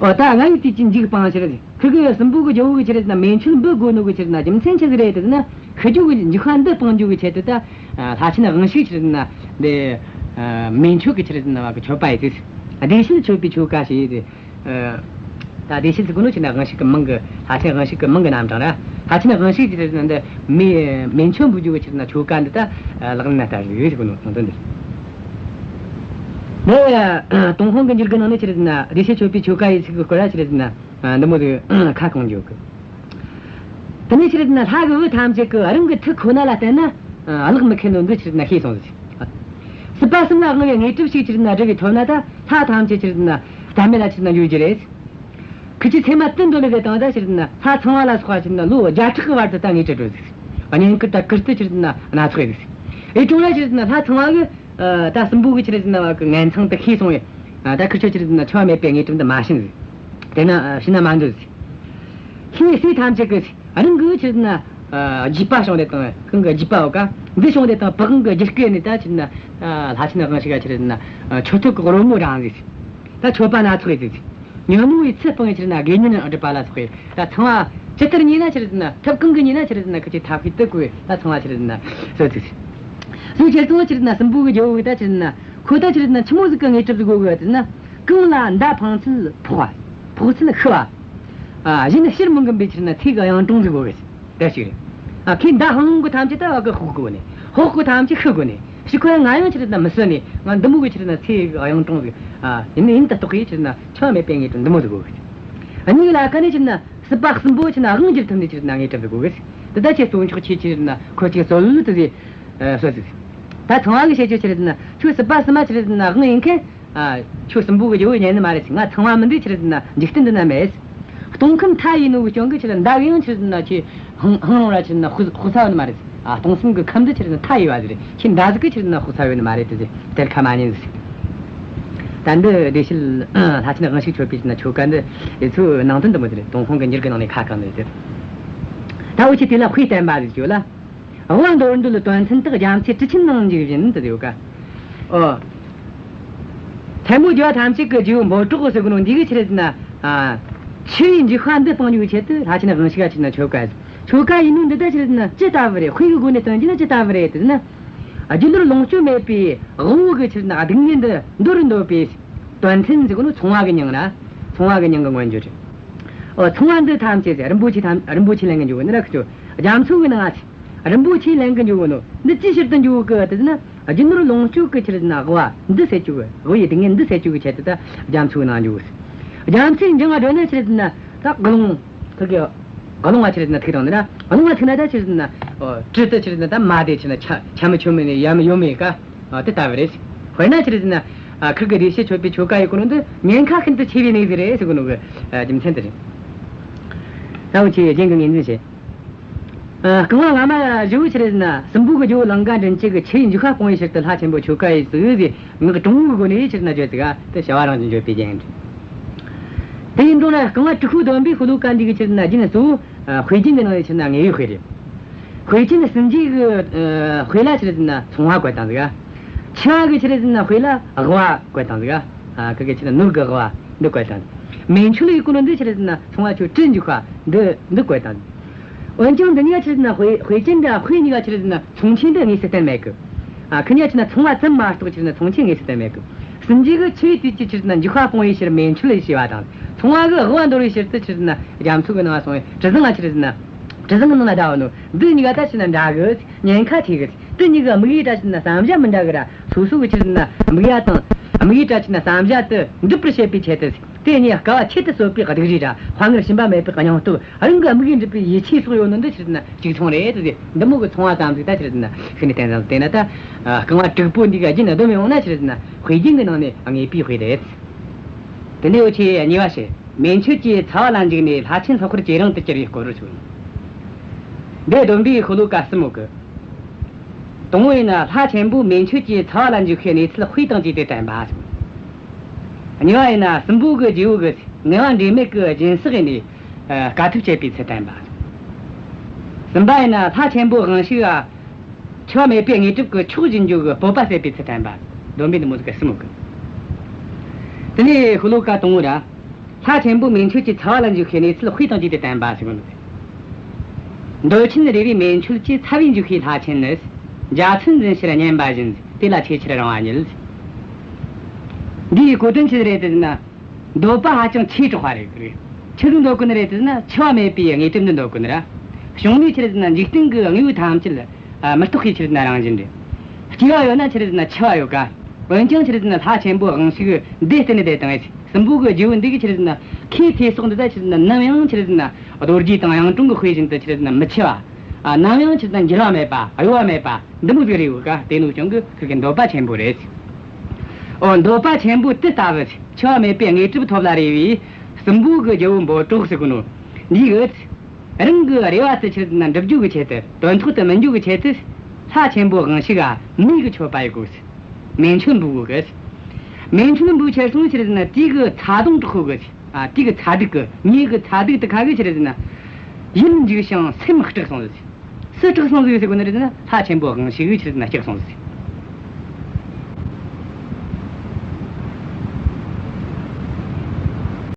འོ། ད་ང་ཡི་དུས་ཀྱི་འཇིགས་སྤང་ཕྱིར། ཁུ་གི་སྲིན་པོ་གི་རྒྱལ་པོ་གི་ཆི་རེད་ཟེར་ན་མེ་མཆོད་འབུལ་དགོས་ནོ་གི་ཆི་རེད་ཟེར་ན་རྒྱུ་མཚན་ཆི་ཟིག་རེད་ཟེར་ན། ཁུ་རྒྱུ་གི་འཇིགས་པ་འདི་སྤང་རྒྱུ་གི་ཆེད་དུ་ད། ཨ། ལྷ་ཆེན་དབང་ཕྱུག་ཆི་རེད་ཟེར་ན་འདི། ཨ། མེ་མཆོད་གི་ཆི་རེད་ཟེར་ན་བ་གི་མཆོད་པ་ཡི་ཟིག། བདེ་གཤེགས་མཆོད་པའི་ཆོ་ག་ཞེས་ཏེ། ཨ། ད་བདེ་གཤེགས་ཟེར་གོ་ནོ་ཆི་རེད་ཟེར་ན་དབང་ཕྱུག་གི་མིང་གི། ལྷ་ཆེན་དབང་ཕྱུག་གི་མིང་གི་རྣམ་གྲངས་ར། ལྷ་ཆེན་དབང་ཕྱུག་ཆི་རེད་ཟེར་ན་འདི་མེ་མེ་མཆོད་འབུལ་རྒྱུ་གི་ཆི་རེད་ཟེར་ན་ཆོ་ག་འདི་ད་ལག་ལེན་ན་བསྟར་ཡོད་ཟེར་གོ་ནོ་ནང་དོན་འདི། ནས་ཏུན་ཧོང་གི་འགྱུར་གི་ནང་ནས་ཆི་རེད་ཟེར་ན་བདེ་གཤེགས་མཆོད་པའི་ཆོ་ག་ཡི་ཚིག་གི་སྐོར་ར་ཆི་རེད་ཟེར་ན། ཨ། འདི་མོ་ཟིག་ཁ་སྐོང་རྒྱུ་གི། དེ་ནས་ཆི་རེད་ཟེར་ན་ལྷ་གི་བུ་ཐམས་ཅད་ཀྱིས་རང་གི་ཐུགས་ཁོ་ན་ལ་བརྟེན་ན། ཨ། གླགས་མི་ཁེལ་ནོ་འདི་ཆི་རེད་ཟེར་ན་ཤེས་སོང་ཟིག། སྲིད་པ་གསུམ་ལ་དབང་བའི་དངོས་གྲུབ་ཞིག་ཆི་རེད་ཟེར་ན་སྒྲུབ་པའི་ཐོབ་ན་ད་ལྷ་ཐམས་ཅད་ཆི་རེད་ཟེར་ན་རྩ་མེད་ལ་ཆི་རེད་ཟེར་ན་འགྱུར་རྒྱུ་རེད། ཁུ་ཆུ་ཚེར་མ་དུད་འགྲོ་ལ་བརྒལ་བཏང་ད་ཆི་རེད་ཟེར་ན་ལྷ་ཚངས་པ་ལ་སོགས་པ་ཆི་རེད་ཟེར་ན་ལོ་བརྒྱ་ཕྲག་གི་བར་དུ་ད་དངོས་གྲུབ་སྒྲུབ་ཟིག། བསྙེན་བཀུར་ད་བཀུར་སྟི་ཆི་རེད་ཟེར་ན་སྣ་ཚོགས་ཡོད་ཟིག། ཨེ་ཀྲུང་ལ་ཆི་རེད་ཟེར་ན་ལྷ་ཚངས་པ་གི། ཨ། ད་སྲིན་པོ་གི་ཆི་རེད་ཟེར་ན་བ་གི་ངན་མཚང་དེ་ཤེས་སོང་བས། ཨ། ད་ཁུར་ཆོ་ཆི་རེད་ཟེར་ན་འཆི་བ་མེད་པའི་དངོས་གྲུབ་འདི་མ་བྱིན་ཟིག། དེ་ན། ཨ། བྱིན་ན་མ་འདོད་ཟིག། ལྷའི་སྲས་ཐམས་ཅད་ཀྱིས་རང་གི་ཆི་རེད་ཟེར་ན། ཨ། རྒྱུས་པ་བྱུང་དེ་དང་གང་གི་རྒྱུས་པ་འོ་ཀ་འདི་བྱུང་དེ་དང་པི་ཝང་གི་རྒྱུད་སྐུད་ནས་ད་ཆི་རེད་ཟེར་ན། ཨ། ལྷ་ཆེན་དབང་ཕྱུག་ག་ཆི་རེད་ཟེར་ན། ཨ། མཆོད་བསྟོད་ཀྱི་རོལ་མོ་བསྒྲེངས་ཟིག། ད་མཆོད་པ་སྣ་ཚོགས་ཡོད་ཟིག། ཉོན་མོངས་པའི་ཚུལ་སྤངས་ཆི་རེད་ཟེར་ན་དགེ་བསྙེན་སྒྲུབ་པ་ལ་སོགས་པའི་ད་ཚངས་པ་ཇི་ལྟར་མཉེས་ན་ཆི་རེད་ཟེར་ན་ཐབས་གང་གིས་མཉེས་ན་ཆི་རེད་ཟེར་ན་ཁུ་ཆུ་ཐབས་ཤེས་དུ་བཀོལ་ད་ཚངས་པ་ཆི་རེད་ཟེར་ན་གསོལ་ཟིག། སོ་ཆེར་སོང་ཆི་རེད་ཟེར་ན་སྲིན་པོ་གི་རྒྱལ་པོ་གི་ད་ཆི་རེད་ཟེར་ན་ཁོ་ད་ཆི་རེད་ཟེར་ན་ཆི་མོ་ཟིག་གི་དངོས་གྲུབ་ཟིག་དགོས་གི་ཟེར་ན། གང་ལ་མདའ་འཕངས་ཚད་ཕོག་པ། ཕོག་ཚད་ཤི་བ། ཨ། གཞན་ཕྱིར་མི་འགུམ་པའི་ཆི་རེད་ཟེར་ན་ཚེ་གི་གཡུང་དྲུང་ཟིག་དགོས་གི། དེ་ཞིག་རེད། ཨ། ཁོས་མདའ་འཕངས་གོ་ཐམས་ཅད་ད་བ་གི་ཕོག་དགོས་ནི། ཕོག་གོ་ཐམས་ཅད་ཤི་དགོས་ནི། ཤི་ཁོ་ཡང་ང་ཡང་ཆི་རེད་ཟེར་ན་མི་གསོད་ནི། ང་འདི་མོ་གི་ཆི་རེད་ཟེར་ན་ཚེ་གི་གཡུང་དྲུང་ཟིག། ཨ། ཡིན་ནི་ཡིན་ད་རྟོགས་གི་ཆི་རེད་ཟེར་ན་འཆི་བ་མེད་པའི་དངོས་གྲུབ་འདི་མོ་ཟིག་དགོས་གི། ཨ། གཉིས་ལ་ཁ་ནས་ཆི་རེད་ཟེར་ན་སྲིད་པ་གསུམ་པོ་ཆི་རེད་ཟེར་ན་དབང་བསྒྱུར་ཐུབ་ནི་ཆི་རེད་ཟེར་ན་དངོས་གྲུབ་ཟིག་དགོས་གི། དེ་ད་ཁྱེད་གཙོ་མཆོག་ཁྱེད་ཆི་རེད་ཟེར་ན་ཁོ་ཅིག་གསོལ་ལུགས་དེ་ཟིག། ཨ། གསོལ་ཟིག། ད་ཚངས་པ་གི་བཤད་རྒྱུ་ཆི་རེད་ཟེར་ན་ཁྱོད་སྲིད་པ་གསུམ་མ་ཆི་རེད་ཟེར་ན་དབང་ཡིན་མཁན། ཨ། ཁྱོད་སྲིན་པོ་གི་རྒྱལ་པོ་ཉན་ནི་མ་རེད་ཟེར། ང་ཚངས་པ་མིན་དུས་ཆི་རེད་ཟེར་ན་འཇིག་རྟེན་འདི་ན་མེད། སྟོང་ཁམས་མཐའ་ཡས་ནོ་གི་རྐྱེན་གིས་ཆི་རེད་མདའ་གིས་ཡང་ཆི་རེད་ཟེར་ན་ཁྱོད་ཕང་ཕང་རུང་ར་ཆི་རེད་ཟེར་ན་ཕོག་ཕོག་ས་ཡོད་ནི་མ་རེད་ཟེར། ཨ། སྟོང་གསུམ་གི་ཁམས་འདི་ཆི་རེད་ཟེར་ན་མཐའ་ཡས་པ་ཟིག་རེད། ཁྱོད་མདའ་ཟིག་གིས་ཆི་རེད་ཟེར་ན་ཕོག་ས་ཡོད་ནི་མ་རེད་དེ་ཟེར། དེར་ཁ་མ་ཉན་ཟིག། ད་འདི་བདེ་གཤེགས་ལྷ་ཆེན་དབང་ཕྱུག་མཆོད་པའི་ཆི་རེད་ཟེར་ན་ཆོ་ག་འདི་དེ་ཚོའི་ནང་དོན་འདི་མོ་ཟིག་རེད། ཏུན་ཧོང་གི་འགྱུར་གི་ནང་ནས་ཁ་བསྐངས་ནི་ཟེར། ད་འུ་ཆོ་དེ་ལ་དཔེ་བསྟན་པ་ཟིག་ཡོད་ལ། དབང་འདོར་འདོད་དོན་མཐུན་དག་རྒྱ་མཚོའི་གྲུ་ཆེན་ནང་འཇུག་བཞིན་དུ་ཡོད་ཀ། ཨོ། མཚན་མོ་རྒྱུ་བ་ཐམས་ཅད་ཀྱི་རྒྱུ་འབོད་སྒྲོག་ཟེར་གོ་ནོ་འདི་གི་ཆི་རེད་ཟེར་ན། ཨ། འཆི་བའི་འཇིགས་པ་འདི་སྤང་རྒྱུའི་ཆེད་དུ་ལྷ་ཆེན་དབང་ཕྱུག་ག་ཆི་རེད་ཟེར་ན་ཆོ་ག་ཟིག། ཆོ་ག་ཡིན་ནོ་འདི་ད་ཆི་རེད་ཟེར་ན་ཅི་ལྟ་བུ་རེད། དཔེ་གི་སྒོ་ནས་སྟོན་རྒྱུ་ན་ཅི་ལྟ་བུ་རེད་ཟེར་ན། རྒྱུ་ནོར་ལོངས་སྤྱོད་མེད་པའི་དབུལ་བོ་གི་ཆི་རེད་ཟེར་ན་སྡུག་བསྔལ་འདི་འདོར་འདོད་པའི། དོན་མཐུན་ཟེར་གོ་ནོ་ཚོང་བ་གི་མྱིང་ར། ཚོང་བ་གི་མྱིང་གི་མངོན་བརྗོད་རེད། ཨོ། ཚོང་བ་འདི་ཐམས་ཅད་ཟེར། རིན་པོ་ཆེ་ཐམས། རིན་པོ་ཆེ་ལེན་གི་འགྱོ་གི་ནི་ར་ཁི་ཆོ། རྒྱ་མཚོ་གི་ནང་ང་ཚེ། རིན་པོ་ཆེ་ལེན་གི་འགྱོ་གི་ནོ། འདི་ཅི་ཕྱིར་དུ་འགྱོ་གི་ཟེར་ན། རྒྱུ་ནོར་ལོངས་སྤྱོད་གི་ཆི་རེད་ཟེར་ན་དབུལ་བ་འདི་སེལ་རྒྱུ་གི། དབུལ་བའི་སྡུག་བསྔལ་འདི་སེལ་རྒྱུ་གི་ཆེད་དུ་ད་རྒྱ་མཚོ་གི་ནང་འགྱོ་གི། རྒྱ་མཚོའི་འགྲམ་ང་འགྲོ་ན་ཆི་རེད་ཟེར་ན་ད་རླུང་། ཁི་གི། རླུང་བ་ཆི་རེད་ཟེར་ན་ཐུག་བཏང་ནི་ར། རླུང་བ་ཐུག་ན་ད་ཆི་རེད་ཟེར་ན། ཨོ། གྲུ་དེ་ཆི་རེད་ཟེར་ན་ད་མ་བདེ་ཆི་རེད་ཟེར་ན་ཆ་ཆ་མི་ཆོ་མི་ནི་ཡ་མི་ཡོ་མི་ཡི་ཀ། ཨ། དེ་ལྟ་བུ་རེད། དཔེར་ན་ཆི་རེད་ཟེར་ན། ཨ། ཁིར་གི་བདེ་གཤེགས་མཆོད་པའི་ཆོ་ག་ཡི་གོ་ནོ་འདི་ཉེན་ཁ་ཤིན་ཏུ་ཆེ་བའི་གནས་ཟིག་རེད་ཟེར་གོ་ནོ་གི། ཨ། རྒྱུ་མཚན་དེ་རེད། ད་འུ་ཆོས་རྒྱན་གྱི་ངོས་འཛིན་བྱེད། ཨ། རྐང་བ་སྔ་མ་བཞི་བོ་ཆི་རེད་ཟེར་ན་སྲིན་པོ་གི་རྒྱལ་པོ་ལང་ཀ་མགྲིན་བཅུ་གིས་འཆི་བའི་འཇིགས་པ་སྤོང་བའི་ཕྱིར་དུ་ལྷ་ཆེན་པོ་ཆོ་ག་ཡི་ཟིག་ཟེར་ངག་དྲང་བོའི་སྒོ་ནས་ཆི་རེད་ཟེར་ན་བརྗོད་ཟིག། ཨ། དེ་བྱ་བ་རང་བཞིན་བརྗོད་པའི་རྒྱན་རེད། དེ་ཡིན་འགྲོ་ན་རྐང་བ་དྲུག་པོ་བསྡོམས་པས་ཤོ་ལོ་ཀ་འདི་གི་ཆི་རེད་ཟེར་ན་རྒྱན་གཙོ་བོ། ཨ། དཔེ་རྒྱན་གྱི་ནང་ནས་ཆི་རེད་ཟེར་ན་དངོས་ཡོད་དཔེ་རེད། དཔེ་ཅན་ནི་སྲིན་རྗེ་གི། ཨ། དཔེ་ལ་ཆི་རེད་ཟེར་ན་ཚོང་བ་བཀོད་བཏང་ཟིག། ཨ། འཆི་བ་གི་ཆི་རེད་ཟེར་ན་དཔེ་ལ་དབུལ་བ་བཀོད་བཏང་ཟིག། ཨ། ཁི་གི་ཆི་རེད་ཟེར་ན་ནོར་གི་དབུལ་བ་འདི་བཀོད་བཏང་། མེ་མཆོད་ལ་ཡི་གོ་ནོ་འདི་ཆི་རེད་ཟེར་ན་ཚོང་བ་ཆོ་གྲུར་འཇུག་པ་འདི་འདི་བཀོད་བཏང་། འོན་ཀྱང་འདི་གཉིས་ཀ་ཆི་རེད་ཟེར་ན་དཔེ་དཔེ་ཅན་འདི་དཔེ་གཉིས་ཀ་ཆི་རེད་ཟེར་ན་མཚུངས་ཆོས་འདི་དངོས་སུ་བསྟན་མེད་གི། ཨ། ཁི་གཉིས་ཀ་ཆི་རེད་ཟེར་ན་ཚོང་བ་ཙམ་མ་གཏོགས་ཆི་རེད་ཟེར་ན་མཚུངས་ཆོས་དངོས་སུ་བསྟན་མེད་གི། སྲིན་རྗེ་གིས་འཆི་བའི་དུས་ཀྱི་ཆི་རེད་ཟེར་ན་འཇིགས་པ་སྤོང་བའི་ཕྱིར་མེ་མཆོད་ལ་ཡི་བྱས་པ་དང་། ཚོང་བ་གིས་དབུལ་བ་འདོར་བའི་ཕྱིར་དུ་ཆི་རེད་ཟེར་ན་རྒྱ་མཚོ་གི་ནང་སོང་བའི་གྲུ་གཟིངས་ལ་ཆི་རེད་ཟེར་ན། དྲི་བཟང་ནང་ན་འདྲ་བ་ནོ། འདི་གཉིས་ཀ་ད་ཕྱིར་ན་འདྲ་གི། ཉེན་ཁ་ཆེ་གི། དེ་གཉིས་ཀ་དམིགས་ཡུལ་ད་ཕྱིར་ན་བསམ་བྱ་མི་འདྲ་གི་ར། སོ་སོ་གི་ཕྱིར་ན་དམིགས་ཡུལ་དང་དམིགས་ཡུལ་ད་ཕྱིར་ན་བསམ་བྱ་དེ་འགྲུབ་པར་བྱེད་པའི་ཆེད་དུ། དེ་གཉིས་དཀའ་བ་ཁྱད་དུ་གསོད་པའི་སྡུག་རུས་ར། དཔའ་ངར་ཞུམ་པ་མེད་པའི་སྙིང་སྟོབས། རང་གི་དམིགས་ཡུལ་འགྲུབ་པའི་ཡིད་ཆེས་སོགས་ཡོད་ནོ་འདི་ཕྱིར་ན་གཅིག་མཚུངས་རེད་དེ། འདི་མོ་གི་མཚུངས་པ་ཙམ་ཟིག་ད་ཕྱིར་ན་ཤེས་ནས་བསྟན་ཙམ་དེ་ན། ད་རྐང་བ་དྲུག་པོ་འདི་ག་རྒྱན་བསྡོམས་ཡོང་ན་ཕྱིར་ན་དཔེ་རྒྱན་གྱི་ནང་ནས་ངེས་པའི་དཔེ་རེད། དེ་ནས་འུ་ཆོས་གཉིས་པ་བཤད། མེ་མཆོད་ཀྱི་ཚ་བ་ལ་འཇིགས་ནས། ལྷ་ཆེན་ལྷག་པར་ཇེ་རིང་དུ་གྱུར་པའི་སྐོར་རོ་ཞུ། འདི་བསྡོམས་པས་ཤོ་ལོ་ཀ་གསུམ་ཡོད་གི། དང་པོ་ཡིན་ན་ལྷ་ཆེན་པོ་མེ་མཆོད་ཀྱི་ཚ་བ་ལ་འཇིགས་པའི་གནས་ཚུལ་དཔེ་དང་བཅས་ཏེ་བསྟན་པ་ཞུ། གཉིས་པ་ཡིན་ན་སྲིན་པོ་གི་རྗེ་བོ་གིས་ངལ་བ་འབྲས་མེད་ཀྱི་སྦྱིན་སྲེག་ཡིན་ནས་དཀའ་ཐུབ་སྤྱད་པའི་ཚུལ་བསྟན་པ། གསུམ་པ་ཡིན་ན་ལྷ་ཆེན་པོ་དབང་ཕྱུག་ག་འཆི་བ་མེད་པའི་དངོས་གྲུབ་ཀྱི་མཆོག་སྦྱིན་རྒྱུ་གི་སྤོབས་པ་ཟད་པའི་ཚུལ་བསྟན་པ། བསྡོམས་པས་འདི་མོ་ཟིག་གསུམ་ཡོད་གི། དེ་ནས་ཤོ་ལོ་ཀ་དང་པོ་ར། ལྷ་ཆེན་པོ་མེ་མཆོད་ཀྱི་ཚ་བ་ལ་འཇིགས་པའི་གནས་ཚུལ་དཔེ་དང་བཅས་ཏེ་བསྟན་པ་ཟེར་གོ་ནོ། འདོད་ཆེན་རེ་བའི་མེ་མཆོད་ཀྱི། ཚ་བས་འཇིགས་པའི་ལྷ་ཆེན་ནི། འཇའ་ཚོན་འཛིན་ཕྱིར་བསྙེན་པ་བཞིན། དེ་ལ་ཆེས་ཆེར་རིང་བ་ཉིད། འདིའི་གོ་དོན་ཆི་རེད་ཟེར་ན། འདོད་པ་ཧ་ཅང་ཆེ་དྲགས་པ་རེད་གི། ཆི་ཟིག་འདོད་གོ་ནི་རེད་ཟེར་ན། འཆི་བ་མེད་པའི་དངོས་གྲུབ་འདི་འདོད་གོ་ནི་ར། བྱུང་ནས་ཆི་རེད་ཟེར་ན་འཇིག་རྟེན་གྱི་དངོས་པོ་ཐམས་ཅད་ཨ་མི་རྟག་པའི་ཆི་རེད་ཟེར་ན་རང་བཞིན་རེད། སྐྱེ་བ་ཡོད་ན་ཆི་རེད་ཟེར་ན་འཆི་བ་ཡོད་ཀ། འོན་ཀྱང་ཆི་རེད་ཟེར་ན་ལྷ་ཆེན་པོ་དབང་ཕྱུག་འདི་བསྟེན་ནས་བསྡད་དང་། སྲིན་པོ་གི་རྗེ་བོ་འདི་གིས་ཆི་རེད་ཟེར་ན་ཁོའི་ཚེ་སྲོག་འདི་ད་ཆི་རེད་ཟེར་ན་ནམ་ཡང་ཆི་རེད་ཟེར་ན་རྡོ་རྗེ་དང་གཡུང་དྲུང་གི་དཔེ་བཞིན་དུ་ཆི་རེད་ཟེར་ན་མི་འཆི་བ། ཨ་ནམ་ཡང་ཆི་རེད་ཟེར་ན་འགྱུར་བ་མེད་པ། གཡོ་བ་མེད་པ། འདི་མོ་ཟིག་རེད་ཡོད་ཀ། དེ་ནོ་ཀྱང་གི་ཁིར་གི་འདོད་པ་ཆེན་པོ་རེད། ཨོ། འདོད་པ་ཆེན་པོ་དེ་ལྟ་བུ་འཆི་བ་མེད་པའི་དངོས་གྲུབ་ཐོབ་ལ་རེ་བའི་སྲིན་པོ་གི་རྒྱལ་པོ་འབོད་སྒྲོགས་ཟེར་གོ་ནོ། འདི་གིས་རང་གི་རེ་བ་དེ་ཆི་རེད་ཟེར་ན་འགྲུབ་རྒྱུ་གི་ཆེད་དུ། དོན་ཐོག་ཏུ་སྨིན་རྒྱུ་གི་ཆེད་དུ། ལྷ་ཆེན་པོ་དབང་ཕྱུག་ག་མེ་གི་མཆོད་པ་ཡེད་གོ་ཟེར། མེ་མཆོད་འབུལ་གོ་གི། མེ་མཆོད་འབུལ་ཁྱེར་སོང་ཆི་རེད་ཟེར་ན་དེ་གི་ཚ་གདུང་དྲག་གོ་གི། ཨ། དེ་གི་ཚ་གདུག་གི། མེ་གི་ཚ་གདུག་དེ་ཁ་གིས་ཆི་རེད་ཟེར་ན། ཡིད་འཇིགས་ཤིང་སེམས་སྐྲག་སོང་ཟིག། སུ་སྐྲག་སོང་ཟིག་ཟེར་གོ་ནི་རེད་ཟེར་ན། ལྷ་ཆེན་པོ་དབང་ཕྱུག་གིས་ཆི་རེད་ཟེར་ན་སྐྲག་སོང་ཟིག།